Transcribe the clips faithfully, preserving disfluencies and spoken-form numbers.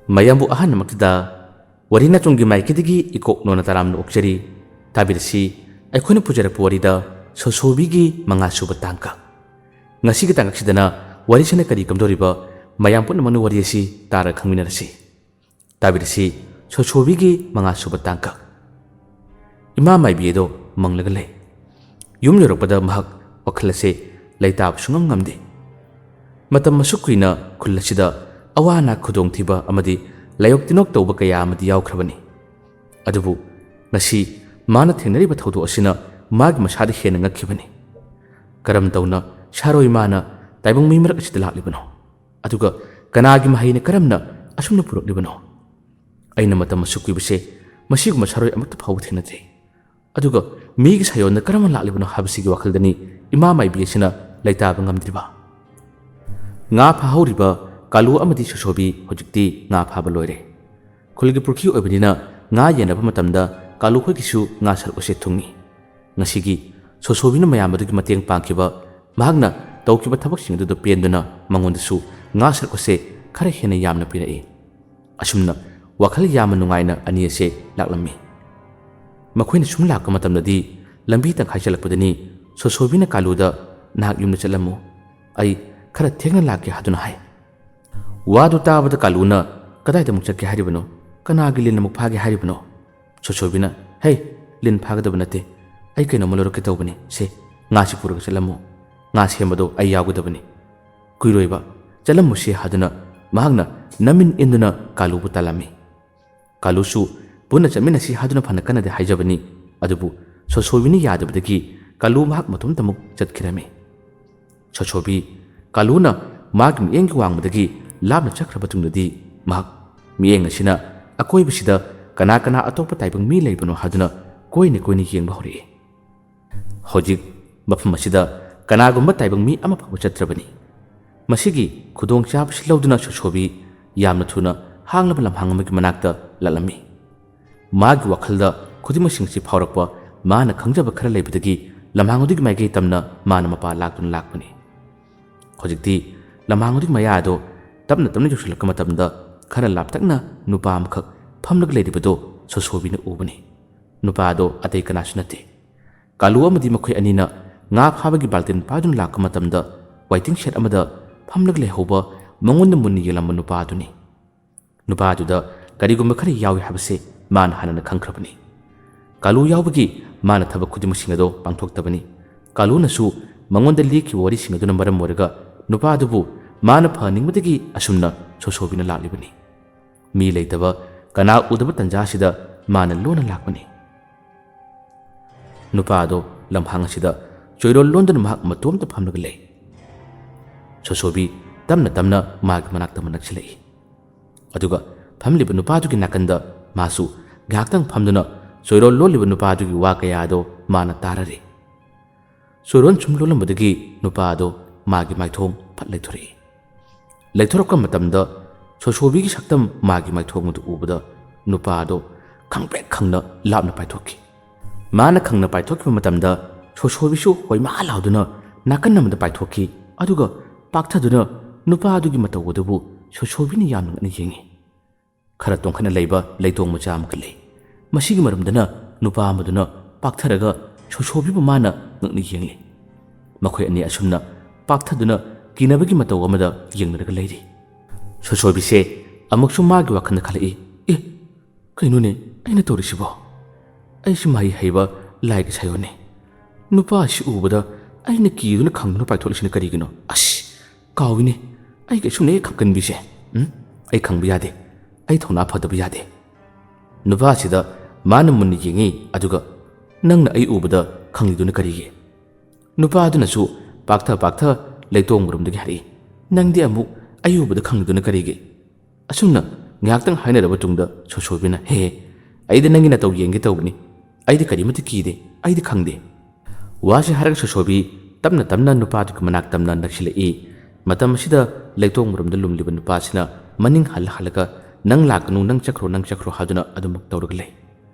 ꯃꯌꯥꯝꯕꯨ ꯑꯍꯥꯟꯕꯃꯛꯇꯗ ꯋꯥꯔꯤ ꯅꯥꯆꯣꯝꯒꯤ ꯃꯥꯏꯀꯩꯗꯒꯤ ꯏꯀꯣꯛ ꯅꯣꯟꯅ ꯇꯔꯥꯝꯅ ꯑꯣꯛꯆꯔꯤ꯫ ꯇꯥꯕꯤꯔꯁꯤ ꯑꯩꯈꯣꯏꯅ ꯄꯨꯖꯔꯛꯄ ꯋꯥꯔꯤꯗ ꯁꯣꯁꯣꯕꯤꯒꯤ ꯃꯉꯥ ꯁꯨꯕ ꯇꯥꯡꯀꯛ꯫ ꯉꯁꯤꯒꯤ ꯇꯥꯡꯀꯛꯁꯤꯗꯅ ꯋꯥꯔꯤꯁꯤꯅ ꯀꯔꯤ ꯀꯝꯗꯧꯔꯤꯕ, ꯃꯌꯥꯝ ꯄꯨꯝꯅꯃꯛꯅ ꯋꯥꯔꯤ ꯑꯁꯤ ꯇꯥꯔꯒ ꯈꯪꯃꯤꯟꯅꯔꯁꯤ꯫ ꯇꯥꯕꯤꯔꯁꯤ ꯁꯣꯁꯣꯕꯤꯒꯤ ꯃꯉꯥ ꯁꯨꯕ ꯇꯥꯡꯀꯛ꯫ ꯏꯃꯥ ꯃꯥꯏꯕꯤ ꯑꯗꯣ ꯃꯪꯂꯒ ꯂꯩ꯫ ꯌꯨꯝ ꯌꯧꯔꯛꯄꯗ ꯃꯍꯥꯛ ꯋꯥꯈꯜ ꯑꯁꯦ ꯂꯩꯇꯥꯕ ꯁꯨꯡꯉꯝ ꯉꯝꯗꯦ꯫ ꯃꯇꯝ ꯑꯁꯨꯛ ꯀꯨꯏꯅ ꯈꯨꯜ ꯑꯁꯤꯗ ꯑꯋꯥ ꯑꯅꯥ, ꯈꯨꯗꯣꯡꯊꯤꯕ ꯑꯃꯗꯤ ꯂꯥꯏꯌꯣꯛ ꯇꯤꯟꯅꯣꯛ ꯇꯧꯕ ꯀꯌꯥ ꯑꯃꯗꯤ ꯌꯥꯎꯈ꯭ꯔꯕꯅꯤ꯫ ꯑꯗꯨꯕꯨ ꯉꯁꯤ ꯃꯥꯅ ꯊꯦꯡꯅꯔꯤꯕ ꯊꯧꯗꯣꯛ ꯑꯁꯤꯅ ꯃꯥꯒꯤ ꯃꯁꯥꯗ ꯍꯦꯟꯅ ꯉꯛꯈꯤꯕꯅꯤ꯫ ꯀꯔꯝ ꯇꯧꯅ ꯁꯥꯔꯣꯏ ꯃꯥꯅ ꯇꯥꯏꯕꯪ ꯃꯤ ꯃꯔꯛ ꯑꯁꯤꯗ ꯂꯥꯛꯂꯤꯕꯅꯣ? ꯑꯗꯨꯒ ꯀꯅꯥꯒꯤ ꯃꯍꯩꯅ ꯀꯔꯝꯅ ꯑꯁꯨꯝꯅ ꯄꯨꯔꯛꯂꯤꯕꯅꯣ? ꯑꯩꯅ ꯃꯇꯝ ꯑꯁꯨꯛ ꯀꯨꯏꯕꯁꯦ ꯃꯁꯤꯒꯨꯝꯕ ꯁꯥꯔꯣꯏ ꯑꯃꯠꯇ ꯐꯥꯎꯕ ꯊꯦꯡꯅꯗ꯭ꯔꯤ꯫ ꯑꯗꯨꯒ ꯃꯤꯒꯤ ꯁꯥꯌꯣꯟꯗ ꯀꯔꯝꯅ ꯂꯥꯛꯂꯤꯕꯅꯣ ꯍꯥꯏꯕꯁꯤꯒꯤ ꯋꯥꯈꯜꯗꯅꯤ ꯏꯃꯥ ꯃꯥꯏꯕꯤ ꯑꯁꯤꯅ ꯂꯩꯇꯥꯕ ꯉꯝꯗ꯭ꯔꯤꯕ꯫ ꯉꯥ ꯐꯥꯍꯧꯔꯤꯕ ꯀꯥꯂꯨ ꯑꯃꯗꯤ ꯁꯣꯁꯣꯕꯤ ꯍꯧꯖꯤꯛꯇꯤ ꯉꯥ ꯐꯥꯕ ꯂꯣꯏꯔꯦ꯫ ꯈꯨꯜꯒꯤ ꯄꯨꯈ꯭ꯔꯤ ꯑꯣꯏꯕꯅꯤꯅ ꯉꯥ ꯌꯦꯟꯅꯕ ꯃꯇꯝꯗ ꯀꯥꯂꯨ ꯈꯣꯏꯒꯤꯁꯨ ꯉꯥ ꯁꯔꯨꯛ ꯑꯁꯦ ꯊꯨꯡꯏ꯫ ꯉꯁꯤꯒꯤ ꯁꯣꯁꯣꯕꯤꯅ ꯃꯌꯥꯝ ꯑꯗꯨꯒꯤ ꯃꯇꯦꯡ ꯄꯥꯡꯈꯤꯕ, ꯃꯍꯥꯛꯅ ꯇꯧꯈꯤꯕ ꯊꯕꯛꯁꯤꯡ ꯑꯗꯨꯗ ꯄꯦꯟꯗꯨꯅ ꯃꯉꯣꯟꯗꯁꯨ ꯉꯥ ꯁꯔꯨꯛ ꯑꯁꯦ ꯈꯔ ꯍꯦꯟꯅ ꯌꯥꯝꯅ ꯄꯤꯔꯛꯏ꯫ ꯑꯁꯨꯝꯅ ꯋꯥꯈꯜ ꯌꯥꯝꯅ ꯅꯨꯡꯉꯥꯏꯅ ꯑꯅꯤ ꯑꯁꯦ ꯂꯥꯛꯂꯝꯃꯤ꯫ ꯃꯈꯣꯏꯅ ꯁꯨꯝ ꯂꯥꯛꯄ ꯃꯇꯝꯗꯗꯤ ꯂꯝꯕꯤ ꯇꯪꯈꯥꯏ ꯆꯠꯂꯛꯄꯗꯅꯤ ꯁꯣꯁꯣꯕꯤꯅ ꯀꯥꯂꯨꯗ, "ꯅꯍꯥꯛ ꯌꯨꯝꯗ ꯆꯠꯂꯝꯃꯨ, ꯑꯩ ꯈꯔ ꯊꯦꯡꯅ ꯂꯥꯛꯀꯦ" ꯍꯥꯏꯗꯨꯅ ꯍꯥꯏ꯫ ꯋꯥꯗꯨ ꯇꯥꯕꯗ ꯀꯥꯂꯨꯅ, "ꯀꯗꯥꯏꯗ ꯑꯃꯨꯛ ꯆꯠꯀꯦ ꯍꯥꯏꯔꯤꯕꯅꯣ? ꯀꯅꯥꯒꯤ ꯂꯤꯟ ꯑꯃꯨꯛ ꯐꯥꯒꯦ ꯍꯥꯏꯔꯤꯕꯅꯣ?" ꯁꯣꯁꯣꯕꯤꯅ, "ꯍꯦ, ꯂꯤꯟ ꯐꯥꯒꯗꯕ ꯅꯠꯇꯦ, ꯑꯩ ꯀꯩꯅꯣꯝꯃ ꯂꯧꯔꯛꯀꯦ ꯇꯧꯕꯅꯤ꯫ ꯁꯦ, ꯉꯥꯁꯤ ꯄꯨꯔꯒ ꯆꯠꯂꯝꯃꯨ꯫ ꯉꯥ ꯁꯦꯝꯕꯗꯣ ꯑꯩ ꯌꯥꯎꯒꯗꯕꯅꯤ꯫ ꯀꯨꯏꯔꯣꯏꯕ, ꯆꯠꯂꯝꯃꯨꯁꯤ" ꯍꯥꯏꯗꯨꯅ ꯃꯍꯥꯛꯅ ꯅꯝꯃꯤꯟ ꯏꯟꯗꯨꯅ ꯀꯥꯂꯨꯕꯨ ꯇꯥꯜꯂꯝꯃꯤ꯫ ꯀꯥꯂꯨꯁꯨ ꯄꯨꯟꯅ ꯆꯠꯃꯤꯟꯅꯁꯤ ꯍꯥꯏꯗꯨꯅ ꯐꯅ ꯀꯟꯅꯗꯤ ꯍꯥꯏꯖꯕꯅꯤ, ꯑꯗꯨꯕꯨ ꯁꯣꯁꯣꯕꯤꯅ ꯌꯥꯗꯕꯗꯒꯤ ꯀꯥꯂꯨ ꯃꯍꯥꯛ ꯃꯇꯣꯝꯇꯃꯛ ꯆꯠꯈꯤꯔꯝꯃꯤ꯫ ꯁꯣꯁꯣꯕꯤ ꯀꯥꯂꯨꯅ ꯃꯥꯒꯤ ꯃꯤꯠꯌꯦꯡꯒꯤ ꯋꯥꯡꯃꯗꯒꯤ ꯂꯥꯞꯅ ꯆꯠꯈ꯭ꯔꯕ ꯇꯨꯡꯗꯗꯤ ꯃꯍꯥꯛ ꯃꯤꯠꯌꯦꯡ ꯑꯁꯤꯅ ꯑꯀꯣꯏꯕꯁꯤꯗ ꯀꯅꯥ ꯀꯅꯥ ꯑꯇꯣꯞꯄ ꯇꯥꯏꯕꯪ ꯃꯤ ꯂꯩꯕꯅꯣ ꯍꯥꯏꯗꯨꯅ ꯀꯣꯏꯅ ꯀꯣꯏꯅ ꯌꯦꯡꯕ ꯍꯧꯔꯛꯏ꯫ ꯍꯧꯖꯤꯛ ꯃꯐꯝ ꯑꯁꯤꯗ ꯀꯅꯥꯒꯨꯝꯕ ꯇꯥꯏꯕꯪ ꯃꯤ ꯑꯃ ꯐꯥꯎꯕ ꯆꯠꯇ꯭ꯔꯕꯅꯤ꯫ ꯃꯁꯤꯒꯤ ꯈꯨꯗꯣꯡꯆꯥꯕꯁꯤ ꯂꯧꯗꯨꯅ ꯁꯣꯁꯣꯕꯤ ꯌꯥꯝꯅ ꯊꯨꯅ ꯍꯥꯡꯂꯕ ꯂꯝꯍꯥꯡ ꯑꯃꯒꯤ ꯃꯅꯥꯛꯇ ꯂꯥꯛꯂꯝꯃꯤ꯫ ꯃꯥꯒꯤ ꯋꯥꯈꯜꯗ ꯈꯨꯗꯤꯡꯃꯛꯁꯤꯡꯁꯤ ꯐꯥꯎꯔꯛꯄ ꯃꯥꯅ ꯈꯪꯖꯕ ꯈꯔ ꯂꯩꯕꯗꯒꯤ ꯂꯝꯍꯥꯡ ꯑꯗꯨꯒꯤ ꯃꯥꯏꯀꯩ ꯇꯝꯅ ꯃꯥꯅ ꯃꯄꯥ ꯂꯥꯛꯇꯨꯅ ꯂꯥꯛꯄꯅꯤ꯫ ꯍꯧꯖꯤꯛꯇꯤ ꯂꯝꯍꯥꯡ ꯑꯗꯨꯒꯤ ꯃꯌꯥ ꯑꯗꯨ ꯇꯞꯅ ꯇꯞꯅ ꯌꯧꯁꯤꯜꯂꯛꯄ ꯃꯇꯝꯗ ꯈꯔ ꯂꯥꯞꯇꯛꯅ ꯅꯨꯄꯥ ꯑꯃꯈꯛ ꯐꯝꯂꯒ ꯂꯩꯔꯤꯕꯗꯣ ꯁꯣꯁꯣꯕꯤꯅ ꯎꯕꯅꯤ꯫ ꯅꯨꯄꯥꯗꯣ ꯑꯇꯩ ꯀꯅꯥꯁꯨ ꯅꯠꯇꯦ꯫ ꯀꯥꯂꯨ ꯑꯃꯗꯤ ꯃꯈꯣꯏ ꯑꯅꯤꯅ ꯉꯥ ꯐꯥꯕꯒꯤ ꯕꯥꯜꯇꯤꯟ ꯄꯥꯏꯗꯨꯅ ꯂꯥꯛꯄ ꯃꯇꯝꯗ waiting shed ꯑꯃꯗ ꯐꯝꯂꯒ ꯂꯩꯍꯧꯕ, ꯃꯉꯣꯟꯗ ꯃꯨꯟꯅ ꯌꯦꯡꯂꯝꯕ ꯅꯨꯄꯥꯗꯨꯅꯤ꯫ ꯅꯨꯄꯥꯗꯨꯗ ꯀꯔꯤꯒꯨꯝꯕ ꯈꯔ ꯌꯥꯎꯏ ꯍꯥꯏꯕꯁꯦ ꯃꯥꯅ ꯍꯥꯟꯅꯅ ꯈꯪꯈ꯭ꯔꯕꯅꯤ꯫ ꯀꯥꯂꯨ ꯌꯥꯎꯕꯒꯤ ꯃꯥꯅ ꯊꯕꯛ ꯈꯨꯗꯤꯡꯃꯛꯁꯤꯡ ꯑꯗꯣ ꯄꯥꯡꯊꯣꯛꯇꯕꯅꯤ꯫ ꯀꯥꯂꯨꯅꯁꯨ ꯃꯉꯣꯟꯗ ꯂꯤꯈꯤꯕ ꯋꯥꯔꯤꯁꯤꯡ ꯑꯗꯨꯅ ꯃꯔꯝ ꯑꯣꯏꯔꯒ ꯅꯨꯄꯥꯗꯨꯕꯨ ꯃꯥꯅ ꯐꯍꯟꯅꯤꯡꯕꯗꯒꯤ ꯑꯁꯨꯝꯅ ꯁꯣꯁꯣꯕꯤꯅ ꯂꯥꯛꯂꯤꯕꯅꯤ꯫ ꯃꯤ ꯂꯩꯇꯕ, ꯀꯅꯥ ꯎꯗꯕ ꯇꯟꯖꯥꯁꯤꯗ ꯃꯥꯅ ꯂꯣꯟꯅ ꯂꯥꯛꯄꯅꯤ꯫ ꯅꯨꯄꯥ ꯑꯗꯣ ꯂꯝꯍꯥꯡ ꯑꯁꯤꯗ ꯆꯣꯏꯔꯣꯜ ꯂꯣꯟꯗꯨꯅ ꯃꯍꯥꯛ ꯃꯇꯣꯝꯇ ꯐꯝꯂꯒ ꯂꯩ꯫ ꯁꯣꯁꯣꯕꯤ ꯇꯞꯅ ꯇꯞꯅ ꯃꯥꯒꯤ ꯃꯅꯥꯛꯇ ꯑꯃꯨꯛ ꯅꯛꯁꯤꯜꯂꯛꯏ꯫ ꯑꯗꯨꯒ ꯐꯝꯂꯤꯕ ꯅꯨꯄꯥꯗꯨꯒꯤ ꯅꯥꯀꯟꯗ ꯃꯥꯁꯨ ꯉꯥꯏꯍꯥꯛꯇꯪ ꯐꯝꯗꯨꯅ ꯆꯣꯏꯔꯣꯜ ꯂꯣꯜꯂꯤꯕ ꯅꯨꯄꯥꯗꯨꯒꯤ ꯋꯥ ꯀꯌꯥ ꯑꯗꯣ ꯃꯥꯅ ꯇꯥꯔꯔꯦ꯫ ꯆꯣꯏꯔꯣꯜ ꯁꯨꯝ ꯂꯣꯜꯂꯝꯕꯗꯒꯤ ꯅꯨꯄꯥ ꯑꯗꯣ ꯃꯥꯒꯤ ꯃꯥꯏꯊꯣꯡ ꯐꯠ ꯂꯩꯊꯣꯔꯛꯏ꯫ ꯂꯩꯊꯣꯔꯛꯄ ꯃꯇꯝꯗ ꯁꯣꯁꯣꯕꯤꯒꯤ ꯁꯛꯇꯝ ꯃꯥꯒꯤ ꯃꯥꯏꯊꯣꯡ ꯑꯗꯨ ꯎꯕꯗ ꯅꯨꯄꯥ ꯑꯗꯣ ꯈꯪꯄ꯭ꯔꯦꯛ ꯈꯪꯅ ꯂꯥꯞꯅ ꯄꯥꯏꯊꯣꯛꯈꯤ꯫ ꯃꯥꯅ ꯈꯪꯅ ꯄꯥꯏꯊꯣꯛꯈꯤꯕ ꯃꯇꯝꯗ ꯁꯣꯁꯣꯕꯤꯁꯨ ꯍꯣꯏꯃꯥ ꯂꯥꯎꯗꯨꯅ ꯅꯥꯀꯟ ꯑꯃꯗ ꯄꯥꯏꯊꯣꯛꯈꯤ꯫ ꯑꯗꯨꯒ ꯄꯥꯛꯊꯗꯨꯅ ꯅꯨꯄꯥ ꯑꯗꯨꯒꯤ ꯃꯇꯧ ꯑꯗꯨꯕꯨ ꯁꯣꯁꯣꯕꯤꯅ ꯌꯥꯝꯅ ꯉꯛꯅ ꯌꯦꯡꯉꯤ꯫ ꯈꯔ ꯇꯣꯡꯈꯠꯅ ꯂꯩꯕ ꯂꯩꯇꯣꯡ ꯃꯆꯥ ꯑꯃꯈꯛ ꯂꯩ꯫ ꯃꯁꯤꯒꯤ ꯃꯔꯨꯝꯗꯅ ꯅꯨꯄꯥ ꯑꯃꯗꯨꯅ ꯄꯥꯛꯊꯔꯒ ꯁꯣꯁꯣꯕꯤꯕꯨ ꯃꯥꯅ ꯉꯛꯅ ꯌꯦꯡꯂꯤ꯫ ꯃꯈꯣꯏ ꯑꯅꯤ ꯑꯁꯨꯝꯅ ꯄꯥꯛꯊꯗꯨꯅ ꯀꯤꯅꯕꯒꯤ ꯃꯇꯧ ꯑꯃꯗ ꯌꯦꯡꯅꯔꯒ ꯂꯩꯔꯤ꯫ ꯁꯣꯁꯣꯕꯤꯁꯦ ꯑꯃꯨꯛꯁꯨ ꯃꯥꯒꯤ ꯋꯥꯈꯜꯗ ꯈꯜꯂꯛꯏ, "ꯑꯦ, ꯀꯩꯅꯣꯅꯦ ꯑꯩꯅ ꯇꯧꯔꯤꯁꯤꯕꯣ? ꯑꯩꯁꯤ ꯃꯍꯩ ꯍꯩꯕ ꯂꯥꯏꯒꯤ ꯁꯥꯏꯑꯣꯟꯅꯦ꯫ ꯅꯨꯄꯥ ꯑꯁꯤ ꯎꯕꯗ ꯑꯩꯅ ꯀꯤꯗꯨꯅ ꯈꯪꯗꯨꯅ ꯄꯥꯏꯊꯣꯛꯂꯤꯁꯤꯅ ꯀꯔꯤꯒꯤꯅꯣ? ꯑꯁ, ꯀꯥꯎꯏꯅꯦ꯫ ꯑꯩ ꯀꯩꯁꯨ ꯂꯩ ꯈꯪꯒꯟꯕꯤꯁꯦ꯫ ꯎꯝ? ꯑꯩ ꯈꯪꯕ ꯌꯥꯗꯦ꯫ ꯑꯩ ꯊꯧꯅꯥ ꯐꯗꯕ ꯌꯥꯗꯦ꯫" ꯅꯨꯄꯥꯁꯤꯗ ꯃꯥꯅ ꯃꯨꯟꯅ ꯌꯦꯡꯉꯤ, ꯑꯗꯨꯒ, "ꯅꯪꯅ ꯑꯩ ꯎꯕꯗ ꯈꯪꯂꯤꯗꯨꯅ ꯀꯔꯤꯒꯤ?" ꯅꯨꯄꯥ ꯑꯗꯨꯅꯁꯨ ꯄꯥꯛꯊ ꯄꯥꯛꯊ ꯂꯩꯇꯣꯡ ꯃꯔꯨꯝꯗꯒꯤ ꯍꯥꯏꯔꯛꯏ, "ꯅꯪꯗꯤ ꯑꯃꯨꯛ ꯑꯩ ꯎꯕꯗ ꯈꯪꯂꯤꯗꯨꯅ ꯀꯔꯤꯒꯤ?" ꯑꯁꯨꯝꯅ ꯉꯥꯏꯍꯥꯛꯇꯪ ꯍꯥꯏꯅꯔꯕ ꯇꯨꯡꯗ ꯁꯣꯁꯣꯕꯤꯅ, "ꯍꯦ, ꯑꯩꯗꯤ ꯅꯪꯒꯤ ꯅꯇꯧ ꯌꯦꯡꯒꯦ ꯇꯧꯕꯅꯤ꯫ ꯑꯩꯗꯤ ꯀꯔꯤꯃꯠꯇ ꯀꯤꯗꯦ꯫ ꯑꯩꯗꯤ ꯈꯪꯗꯦ꯫" ꯋꯥꯁꯤ ꯍꯥꯏꯔꯒ ꯁꯣꯁꯣꯕꯤ ꯇꯞꯅ ꯇꯞꯅ ꯅꯨꯄꯥꯗꯨꯒꯤ ꯃꯅꯥꯛ ꯇꯝꯅ ꯅꯛꯁꯤꯜꯂꯛꯏ꯫ ꯃꯇꯝ ꯑꯁꯤꯗ ꯂꯩꯇꯣꯡ ꯃꯔꯨꯝꯗ ꯂꯨꯝꯂꯤꯕ ꯅꯨꯄꯥꯁꯤꯅ ꯃꯅꯤꯡ ꯍꯜꯂ ꯍꯜꯂꯒ, "ꯅꯪ ꯂꯥꯛꯀꯅꯨ, ꯅꯪ ꯆꯠꯈ꯭ꯔꯣ, ꯅꯪ ꯆꯠꯈ꯭ꯔꯣ" ꯍꯥꯏꯗꯨꯅ ꯑꯗꯨꯃꯛ ꯇꯧꯔꯒ ꯂꯩ꯫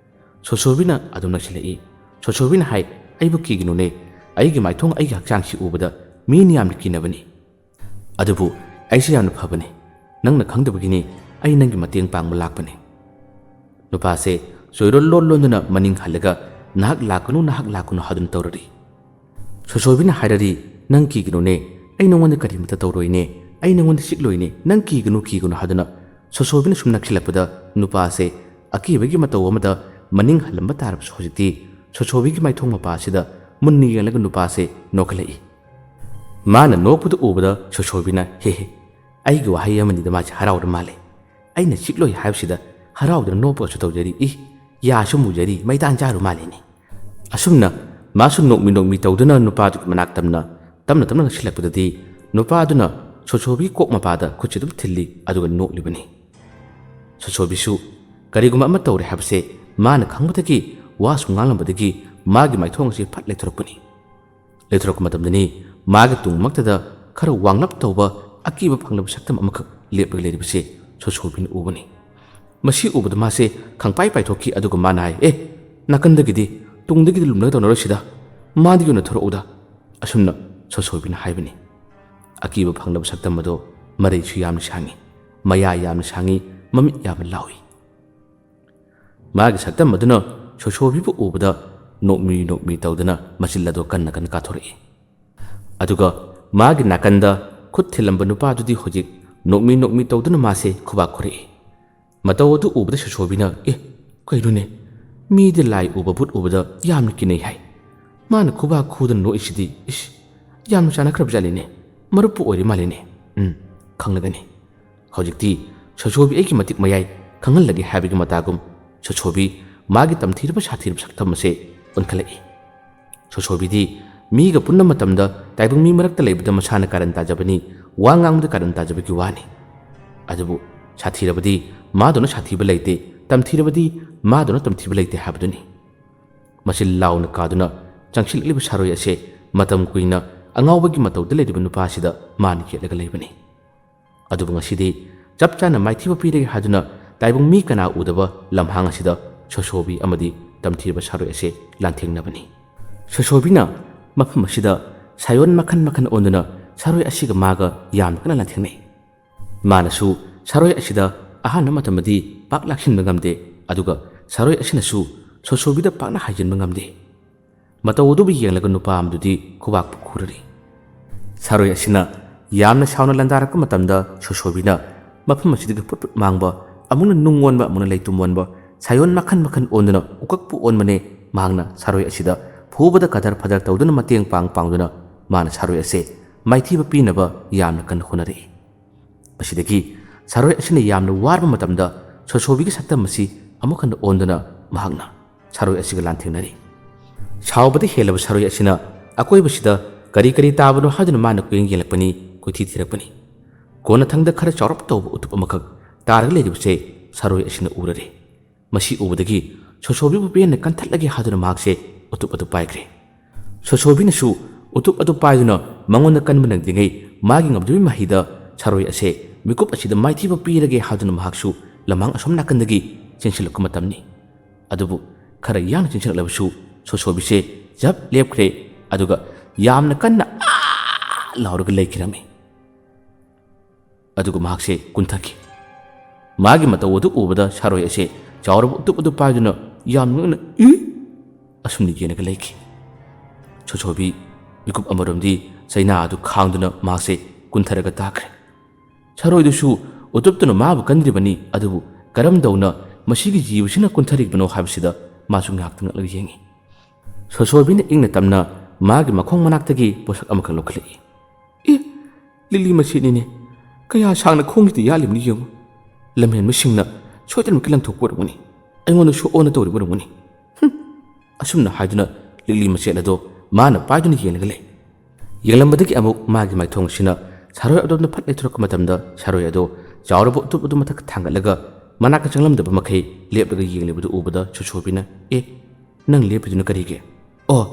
ꯁꯣꯁꯣꯕꯤꯅ ꯑꯗꯨꯝ ꯅꯛꯁꯤꯜꯂꯛꯏ꯫ ꯁꯣꯁꯣꯕꯤꯅ ꯍꯥꯏ, "ꯑꯩꯕꯨ ꯀꯤꯒꯅꯨꯅꯦ, ꯑꯩꯒꯤ ꯃꯥꯏꯊꯣꯡ, ꯑꯩꯒꯤ ꯍꯛꯆꯥꯡꯁꯤ ꯎꯕꯗ ꯃꯤꯅ ꯌꯥꯝꯅ ꯀꯤꯅꯕꯅꯤ꯫ ꯑꯗꯨꯕꯨ ꯑꯩꯁꯦ ꯌꯥꯝꯅ ꯐꯕꯅꯤ꯫ ꯅꯪꯅ ꯈꯪꯗꯕꯒꯤꯅꯤ, ꯑꯩ ꯅꯪꯒꯤ ꯃꯇꯦꯡ ꯄꯥꯡꯕ ꯂꯥꯛꯄꯅꯤ꯫ ꯅꯨꯄꯥꯁꯦ ꯆꯣꯏꯔꯣꯜ ꯂꯣꯟ ꯂꯣꯟꯗꯨꯅ ꯃꯅꯤꯡ ꯍꯜꯂꯒ, "ꯅꯍꯥꯛ ꯂꯥꯛꯀꯅꯨ, ꯅꯍꯥꯛ ꯂꯥꯛꯀꯅꯨ" ꯍꯥꯏꯗꯨꯅ ꯇꯧꯔꯔꯤ꯫ ꯁꯣꯁꯣꯕꯤꯅ ꯍꯥꯏꯔꯔꯤ, "ꯅꯪ ꯀꯤꯒꯅꯨꯅꯦ, ꯑꯩ ꯅꯉꯣꯟꯗ ꯀꯔꯤꯃꯇ ꯇꯧꯔꯣꯏꯅꯦ, ꯑꯩ ꯅꯉꯣꯟꯗ ꯆꯤꯛꯂꯣꯏꯅꯦ, ꯅꯪ ꯀꯤꯒꯅꯨ, ꯀꯤꯒꯅꯨ" ꯍꯥꯏꯗꯨꯅ ꯁꯣꯁꯣꯕꯤꯅ ꯁꯨꯝ ꯅꯛꯁꯤꯜꯂꯛꯄꯗ, ꯅꯨꯄꯥꯁꯦ ꯑꯀꯤꯕꯒꯤ ꯃꯇꯧ ꯑꯃꯗ ꯃꯅꯤꯡ ꯍꯜꯂꯝꯕ ꯇꯥꯔꯕꯁꯨ, ꯍꯧꯖꯤꯛꯇꯤ ꯁꯣꯁꯣꯕꯤꯒꯤ ꯃꯥꯏꯊꯣꯡ ꯃꯄꯥꯁꯤꯗ ꯃꯨꯟꯅ ꯌꯦꯡꯂꯒ ꯅꯨꯄꯥꯁꯦ ꯅꯣꯛꯈꯠꯂꯛꯏ꯫ ꯃꯥꯅ ꯅꯣꯛꯄꯗꯨ ꯎꯕꯗ ꯁꯣꯁꯣꯕꯤꯅ, "ꯍꯦ ꯍꯦ, ꯑꯩꯒꯤ ꯋꯥꯍꯩ ꯑꯃꯅꯤꯗ ꯃꯥꯁꯦ ꯍꯔꯥꯎꯔ ꯃꯥꯜꯂꯦ꯫ ꯑꯩꯅ ꯆꯤꯛꯂꯣꯏ ꯍꯥꯏꯕꯁꯤꯗ ꯍꯔꯥꯎꯗꯅ ꯅꯣꯛꯄꯒꯁꯨ ꯇꯧꯖꯔꯤ꯫ ꯏ, ꯌꯥꯁꯨ ꯃꯨꯖꯔꯤ, ꯃꯩꯇꯥꯟ ꯆꯥꯔꯨ ꯃꯥꯜꯂꯦꯅꯦ"꯫ ꯑꯁꯨꯝꯅ ꯃꯥꯁꯨ ꯅꯣꯛꯃꯤ ꯅꯣꯛꯃꯤ ꯇꯧꯗꯨꯅ ꯅꯨꯄꯥꯗꯨꯒꯤ ꯃꯅꯥꯛ ꯇꯝꯅ, ꯇꯞꯅ ꯇꯞꯅ ꯅꯛꯁꯤꯜꯂꯛꯄꯗꯗꯤ, ꯅꯨꯄꯥꯗꯨꯅ ꯁꯣꯁꯣꯕꯤ ꯀꯣꯛ ꯃꯄꯥꯗ ꯈꯨꯠꯁꯦ ꯑꯗꯨꯝ ꯊꯤꯜꯂꯤ, ꯑꯗꯨꯒ ꯅꯣꯛꯂꯤꯕꯅꯤ꯫ ꯁꯣꯁꯣꯕꯤꯁꯨ ꯀꯔꯤꯒꯨꯝꯕ ꯑꯃ ꯇꯧꯔꯦ ꯍꯥꯏꯕꯁꯦ ꯃꯥꯅ ꯈꯪꯕꯗꯒꯤ ꯋꯥꯁꯨ ꯉꯥꯡꯂꯝꯕꯗꯒꯤ ꯃꯥꯒꯤ ꯃꯥꯏꯊꯣꯡ ꯑꯁꯤ ꯐꯠ ꯂꯩꯊꯣꯔꯛꯄꯅꯤ꯫ ꯂꯩꯊꯣꯔꯛꯄ ꯃꯇꯝꯗꯅꯤ ꯃꯥꯒꯤ ꯇꯨꯡꯃꯛꯇꯗ ꯈꯔ ꯋꯥꯡꯂꯞ ꯇꯧꯕ ꯑꯀꯤꯕ ꯐꯪꯂꯕ ꯁꯛꯇꯝ ꯑꯃꯈꯛ ꯂꯦꯞꯂꯒ ꯂꯩꯔꯤꯕꯁꯦ ꯁꯣꯁꯣꯕꯤꯅ ꯎꯕꯅꯤ꯫ ꯃꯁꯤ ꯎꯕꯗ ꯃꯥꯁꯦ ꯈꯪꯄꯥꯏ ꯄꯥꯏꯊꯣꯛꯈꯤ, ꯑꯗꯨꯒ ꯃꯥꯅ ꯍꯥꯏ, "ꯑꯦ, ꯅꯥꯀꯟꯗꯒꯤꯗꯤ, ꯇꯨꯡꯗꯒꯤꯗꯤ ꯂꯨꯝꯂꯒ ꯇꯧꯅꯔꯣꯏꯁꯤꯗ, ꯃꯥꯗꯒꯤ ꯑꯣꯏꯅ ꯊꯣꯔꯛꯎꯗ"꯫ ꯑꯁꯨꯝꯅ ꯁꯣꯁꯣꯕꯤꯅ ꯍꯥꯏꯕꯅꯤ꯫ ꯑꯀꯤꯕ ꯐꯪꯂꯕ ꯁꯛꯇꯝ ꯑꯗꯣ ꯃꯔꯩꯁꯨ ꯌꯥꯝꯅ ꯁꯥꯡꯉꯤ, ꯃꯌꯥ ꯌꯥꯝꯅ ꯁꯥꯡꯉꯤ, ꯃꯃꯤꯠ ꯌꯥꯝꯅ ꯂꯥꯎꯏ꯫ ꯃꯥꯒꯤ ꯁꯛꯇꯝ ꯑꯗꯨꯅ ꯁꯣꯁꯣꯕꯤꯕꯨ ꯎꯕꯗ ꯅꯣꯛꯃꯤ ꯅꯣꯛꯃꯤ ꯇꯧꯗꯨꯅ ꯃꯆꯤꯜ ꯑꯗꯣ ꯀꯟꯅ ꯀꯟꯅ ꯀꯥꯊꯣꯔꯛꯏ꯫ ꯑꯗꯨꯒ ꯃꯥꯒꯤ ꯅꯥꯀꯟꯗ ꯈꯨꯠ ꯊꯤꯜꯂꯝꯕ ꯅꯨꯄꯥꯗꯨꯗꯤ ꯍꯧꯖꯤꯛ ꯅꯣꯛꯃꯤ ꯅꯣꯛꯃꯤ ꯇꯧꯗꯨꯅ ꯃꯥꯁꯦ ꯈꯨꯕꯥꯛ ꯈꯨꯔꯛꯏ꯫ ꯃꯇꯧ ꯑꯗꯨ ꯎꯕꯗ ꯁꯣꯁꯣꯕꯤꯅ, "ꯑꯦ, ꯀꯩꯅꯣꯅꯦ? ꯃꯤꯗꯤ ꯂꯥꯏ ꯎꯕ, ꯚꯨꯠ ꯎꯕꯗ ꯌꯥꯝꯅ ꯀꯤꯅꯩ ꯍꯥꯏ꯫ ꯃꯥꯅ ꯈꯨꯕꯥꯛ ꯈꯨꯗꯅ ꯅꯣꯛꯏꯁꯤꯗꯤ, ꯏꯁ, ꯌꯥꯝꯅ ꯆꯥꯟꯅꯈ꯭ꯔꯕ ꯖꯥꯠꯅꯤꯅꯦ꯫ ꯃꯔꯨꯞꯄꯨ ꯑꯣꯏꯔꯤ ꯃꯥꯜꯂꯤꯅꯦ꯫ ꯎꯝ, ꯈꯪꯂꯒꯅꯤ"꯫ ꯍꯧꯖꯤꯛꯇꯤ ꯁꯣꯁꯣꯕꯤ ꯑꯩꯒꯤ ꯃꯇꯤꯛ ꯃꯌꯥꯏ ꯈꯪꯍꯜꯂꯒꯦ ꯍꯥꯏꯕꯒꯤ ꯃꯇꯥꯒꯨꯝ ꯁꯣꯁꯣꯕꯤ ꯃꯥꯒꯤ ꯇꯝꯊꯤꯔꯕ ꯁꯥꯊꯤꯔꯕ ꯁꯛꯇꯝ ꯑꯁꯦ ꯑꯣꯟꯈꯠꯂꯛꯏ꯫ ꯁꯣꯁꯣꯕꯤꯗꯤ ꯃꯤꯒ ꯄꯨꯟꯕ ꯃꯇꯝꯗ ꯇꯥꯏꯕꯪ ꯃꯤ ꯃꯔꯛꯇ ꯂꯩꯕꯗ ꯃꯁꯥꯅ ꯀꯥꯔꯟ ꯇꯥꯖꯕꯅꯤ, ꯋꯥ ꯉꯥꯡꯕꯗ ꯀꯥꯔꯟ ꯇꯥꯖꯕꯒꯤ ꯋꯥꯅꯤ꯫ ꯑꯗꯨꯕꯨ ꯁꯥꯊꯤꯔꯕꯗꯤ ꯃꯥꯗꯧꯅ ꯁꯥꯊꯤꯕ ꯂꯩꯇꯦ, ꯇꯝꯊꯤꯔꯕꯗꯤ ꯃꯥꯗꯧꯅ ꯇꯝꯊꯤꯕ ꯂꯩꯇꯦ ꯍꯥꯏꯕꯗꯨꯅꯤ꯫ ꯃꯆꯤꯜ ꯂꯥꯎꯅ ꯀꯥꯗꯨꯅ ꯆꯪꯁꯤꯜꯂꯛꯂꯤꯕ ꯁꯥꯔꯣꯏ ꯑꯁꯦ ꯃꯇꯝ ꯀꯨꯏꯅ ꯑꯉꯥꯎꯕꯒꯤ ꯃꯇꯧꯗ ꯂꯩꯔꯤꯕ ꯅꯨꯄꯥꯁꯤꯗ ꯃꯥꯅ ꯌꯦꯠꯂꯒ ꯂꯩꯕꯅꯤ꯫ ꯑꯗꯨꯕꯨ ꯉꯁꯤꯗꯤ ꯆꯞ ꯆꯥꯅ ꯃꯥꯏꯊꯤꯕ ꯄꯤꯔꯒꯦ ꯍꯥꯏꯗꯨꯅ ꯇꯥꯏꯕꯪ ꯃꯤ ꯀꯅꯥ ꯎꯗꯕ ꯂꯝꯍꯥꯡ ꯑꯁꯤꯗ ꯁꯣꯁꯣꯕꯤ ꯑꯃꯗꯤ ꯇꯝꯊꯤꯔꯕ ꯁꯥꯔꯣꯏ ꯑꯁꯦ ꯂꯥꯟꯊꯦꯡꯅꯕꯅꯤ꯫ ꯁꯣꯁꯣꯕꯤꯅ ꯃꯐꯝ ꯑꯁꯤꯗ ꯁꯥꯌꯣꯟ ꯃꯈꯜ ꯃꯈꯜ ꯑꯣꯟꯗꯨꯅ ꯁꯥꯔꯣꯏ ꯑꯁꯤꯒ ꯃꯥꯒ ꯌꯥꯝꯅ ꯀꯟꯅ ꯂꯥꯟꯊꯦꯡꯅꯩ꯫ ꯃꯥꯅꯁꯨ ꯁꯥꯔꯣꯏ ꯑꯁꯤꯗ ꯑꯍꯥꯟꯕ ꯃꯇꯝꯗꯗꯤ ꯄꯥꯛ ꯂꯥꯛꯁꯤꯟꯕ ꯉꯝꯗꯦ, ꯑꯗꯨꯒ ꯁꯥꯔꯣꯏ ꯑꯁꯤꯅꯁꯨ ꯁꯣꯁꯣꯕꯤꯗ ꯄꯥꯛꯅ ꯍꯥꯏꯖꯤꯟꯕ ꯉꯝꯗꯦ꯫ ꯃꯇꯧ ꯑꯗꯨꯕꯨ ꯌꯦꯡꯂꯒ ꯅꯨꯄꯥ ꯑꯃꯗꯨꯗꯤ ꯈꯨꯕꯥꯛꯄꯨ ꯈꯨꯔꯔꯤ꯫ ꯁꯥꯔꯣꯏ ꯑꯁꯤꯅ ꯌꯥꯝꯅ ꯁꯥꯎꯅ ꯂꯥꯟꯗꯥꯔꯛꯄ ꯃꯇꯝꯗ ꯁꯣꯁꯣꯕꯤꯅ ꯃꯐꯝ ꯑꯁꯤꯗꯒꯤ ꯐꯨꯠ ꯐꯨꯠ ꯃꯥꯡꯕ, ꯑꯃꯨꯛꯅ ꯅꯨꯡ ꯑꯣꯟꯕ, ꯑꯃꯨꯛꯅ ꯂꯩꯇꯨꯝ ꯑꯣꯟꯕ, ꯁꯥꯌꯣꯟ ꯃꯈꯟ ꯃꯈꯟ ꯑꯣꯟꯗꯨꯅ ꯎꯀꯛꯄꯨ ꯑꯣꯟꯕꯅꯦ꯫ ꯃꯍꯥꯛꯅ ꯁꯥꯔꯣꯏ ꯑꯁꯤꯗ ꯐꯨꯕꯗ ꯀꯗꯔ ꯐꯗꯔ ꯇꯧꯗꯨꯅ ꯃꯇꯦꯡ ꯄꯥꯡ ꯄꯥꯡꯗꯨꯅ ꯃꯥꯅ ꯁꯥꯔꯣꯏ ꯑꯁꯦ ꯃꯥꯏꯊꯤꯕ ꯄꯤꯅꯕ ꯌꯥꯝꯅ ꯀꯟꯅ ꯍꯣꯠꯅꯔꯛꯏ꯫ ꯃꯁꯤꯗꯒꯤ ꯁꯥꯔꯣꯏ ꯑꯁꯤꯅ ꯌꯥꯝꯅ ꯋꯥꯔꯕ ꯃꯇꯝꯗ ꯁꯣꯁꯣꯕꯤꯒꯤ ꯁꯛꯇꯝ ꯑꯁꯤ ꯑꯃꯨꯛ ꯍꯟꯅ ꯑꯣꯟꯗꯨꯅ ꯃꯍꯥꯛꯅ ꯁꯥꯔꯣꯏ ꯑꯁꯤꯒ ꯂꯥꯟꯊꯦꯡꯅꯔꯤ꯫ ꯁꯥꯎꯕꯗ ꯍꯦꯜꯂꯕ ꯁꯥꯔꯣꯏ ꯑꯁꯤꯅ ꯑꯀꯣꯏꯕꯁꯤꯗ ꯀꯔꯤ ꯀꯔꯤ ꯇꯥꯕꯅꯣ ꯍꯥꯏꯗꯨꯅ ꯃꯥꯅ ꯀꯣꯏꯌꯦꯡ ꯌꯦꯡꯂꯛꯄꯅꯤ, ꯀꯣꯏꯊꯤ ꯊꯤꯔꯛꯄꯅꯤ꯫ ꯀꯣꯟꯅꯊꯪꯗ ꯈꯔ ꯆꯥꯎꯔꯞ ꯇꯧꯕ ꯎꯇꯨꯞ ꯑꯃꯈꯛ ꯇꯥꯔꯒ ꯂꯩꯔꯤꯕꯁꯦ ꯁꯥꯔꯣꯏ ꯑꯁꯤꯅ ꯎꯔꯔꯦ꯫ ꯃꯁꯤ ꯎꯕꯗꯒꯤ ꯁꯣꯁꯣꯕꯤꯕꯨ ꯄꯦꯟꯅ ꯀꯟꯊꯠꯂꯒꯦ ꯍꯥꯏꯗꯨꯅ ꯃꯍꯥꯛꯁꯦ ꯎꯇꯨꯞ ꯑꯗꯨ ꯄꯥꯏꯈ꯭ꯔꯦ꯫ ꯁꯣꯁꯣꯕꯤꯅꯁꯨ ꯎꯇꯨꯞ ꯑꯗꯨ ꯄꯥꯏꯗꯨꯅ ꯃꯉꯣꯟꯗ ꯀꯟꯕ ꯅꯪꯗ꯭ꯔꯤꯉꯩ ꯃꯥꯒꯤ ꯉꯝꯖꯕꯤ ꯃꯍꯩꯗ ꯁꯥꯔꯣꯏ ꯑꯁꯦ ꯃꯤꯀꯨꯞ ꯑꯁꯤꯗ ꯃꯥꯏꯊꯤꯕ ꯄꯤꯔꯒꯦ ꯍꯥꯏꯗꯨꯅ ꯃꯍꯥꯛꯁꯨ ꯂꯃꯥꯡ ꯑꯁꯣꯝ ꯅꯥꯀꯟꯗꯒꯤ ꯆꯦꯟꯁꯤꯜꯂꯛꯄ ꯃꯇꯝꯅꯤ꯫ ꯑꯗꯨꯕꯨ ꯈꯔ ꯌꯥꯡꯅ ꯆꯦꯟꯁꯤꯜꯂꯛꯂꯕꯁꯨ ꯁꯣꯁꯣꯕꯤꯁꯦ ꯖꯞ ꯂꯦꯞꯈ꯭ꯔꯦ, ꯑꯗꯨꯒ ꯌꯥꯝꯅ ꯀꯟꯅ "ꯑꯥ!" ꯂꯥꯎꯔꯒ ꯂꯩꯈꯤꯔꯝꯃꯤ꯫ ꯑꯗꯨꯒ ꯃꯍꯥꯛꯁꯦ ꯀꯨꯟꯊꯈꯤ꯫ ꯃꯥꯒꯤ ꯃꯇꯧ ꯑꯗꯨ ꯎꯕꯗ ꯁꯥꯔꯣꯏ ꯑꯁꯦ ꯆꯥꯎꯔꯕ ꯎꯇꯨꯞ ꯑꯗꯨ ꯄꯥꯏꯗꯨꯅ ꯌꯥꯝ ꯉꯛꯅ "ꯏ!" ꯑꯁꯨꯝꯅ ꯌꯦꯡꯂꯒ ꯂꯩꯈꯤ꯫ ꯁꯣꯁꯣꯕꯤ ꯃꯤꯀꯨꯞ ꯑꯃꯔꯣꯝꯗꯤ ꯆꯩꯅꯥ ꯑꯗꯨ ꯈꯥꯡꯗꯨꯅ ꯃꯍꯥꯛꯁꯦ ꯀꯨꯟꯊꯔꯒ ꯇꯥꯈ꯭ꯔꯦ꯫ ꯁꯥꯔꯣꯏꯗꯨꯁꯨ ꯎꯇꯨꯞꯇꯨꯅ ꯃꯥꯕꯨ ꯀꯟꯗ꯭ꯔꯤꯕꯅꯤ, ꯑꯗꯨꯕꯨ ꯀꯔꯝꯗꯧꯅ ꯃꯁꯤꯒꯤ ꯖꯤꯕꯁꯤꯅ ꯀꯨꯟꯊꯔꯤꯕꯅꯣ ꯍꯥꯏꯕꯁꯤꯗ ꯃꯥꯁꯨ ꯉꯥꯏꯍꯥꯛꯇ ꯉꯛꯂꯒ ꯌꯦꯡꯉꯤ꯫ ꯁꯣꯁꯣꯕꯤꯅ ꯏꯪꯅ ꯇꯞꯅ ꯃꯥꯒꯤ ꯃꯈꯣꯡ ꯃꯅꯥꯛꯇꯒꯤ ꯄꯣꯠꯁꯛ ꯑꯃꯈꯛ ꯂꯧꯈꯠꯂꯛꯏ꯫ "ꯑꯦ, ꯂꯤꯛꯂꯤ ꯃꯆꯦꯠꯅꯤꯅꯦ꯫ ꯀꯌꯥ ꯁꯥꯡꯅ ꯈꯣꯡꯁꯤꯗ ꯌꯥꯜꯂꯤꯕꯅꯤ ꯌꯦꯡꯉꯨ꯫ ꯂꯝꯍꯦꯟꯕꯁꯤꯡꯅ ꯁꯣꯏꯗꯅꯃꯛꯀꯤ ꯂꯪꯊꯣꯛꯄ ꯑꯣꯏꯔꯝꯒꯅꯤ꯫ ꯑꯩꯉꯣꯟꯗ ꯁꯣꯛꯑꯣꯅ ꯇꯧꯔꯤꯕ ꯑꯣꯏꯔꯝꯒꯅꯤ꯫ ꯍꯨꯝ!" ꯑꯁꯨꯝꯅ ꯍꯥꯏꯗꯨꯅ ꯂꯤꯛꯂꯤ ꯃꯆꯦꯠ ꯑꯗꯣ ꯃꯥꯅ ꯄꯥꯏꯗꯨꯅ ꯌꯦꯡꯂꯒ ꯂꯩ꯫ ꯌꯦꯡꯂꯝꯕꯗꯒꯤ ꯑꯃꯨꯛ ꯃꯥꯒꯤ ꯃꯥꯏꯊꯣꯡ ꯑꯁꯤꯅ ꯁꯥꯔꯣꯏ ꯑꯗꯣꯝꯗ ꯐꯠ ꯂꯩꯊꯣꯔꯛꯄ ꯃꯇꯝꯗ ꯁꯥꯔꯣꯏ ꯑꯗꯣ ꯆꯥꯎꯔꯕ ꯎꯇꯨꯞ ꯑꯗꯨ ꯃꯊꯛ ꯊꯥꯡꯒꯠꯂꯒ ꯃꯅꯥꯛꯇ ꯆꯪꯂꯝꯗꯕ ꯃꯈꯩ ꯂꯦꯞꯂꯒ ꯌꯦꯡꯂꯤꯕꯗꯨ ꯎꯕꯗ ꯁꯣꯁꯣꯕꯤꯅ, "ꯑꯦ, ꯅꯪ ꯂꯦꯞꯄꯤꯗꯨꯅ ꯀꯔꯤꯒꯤ? ꯑꯣ,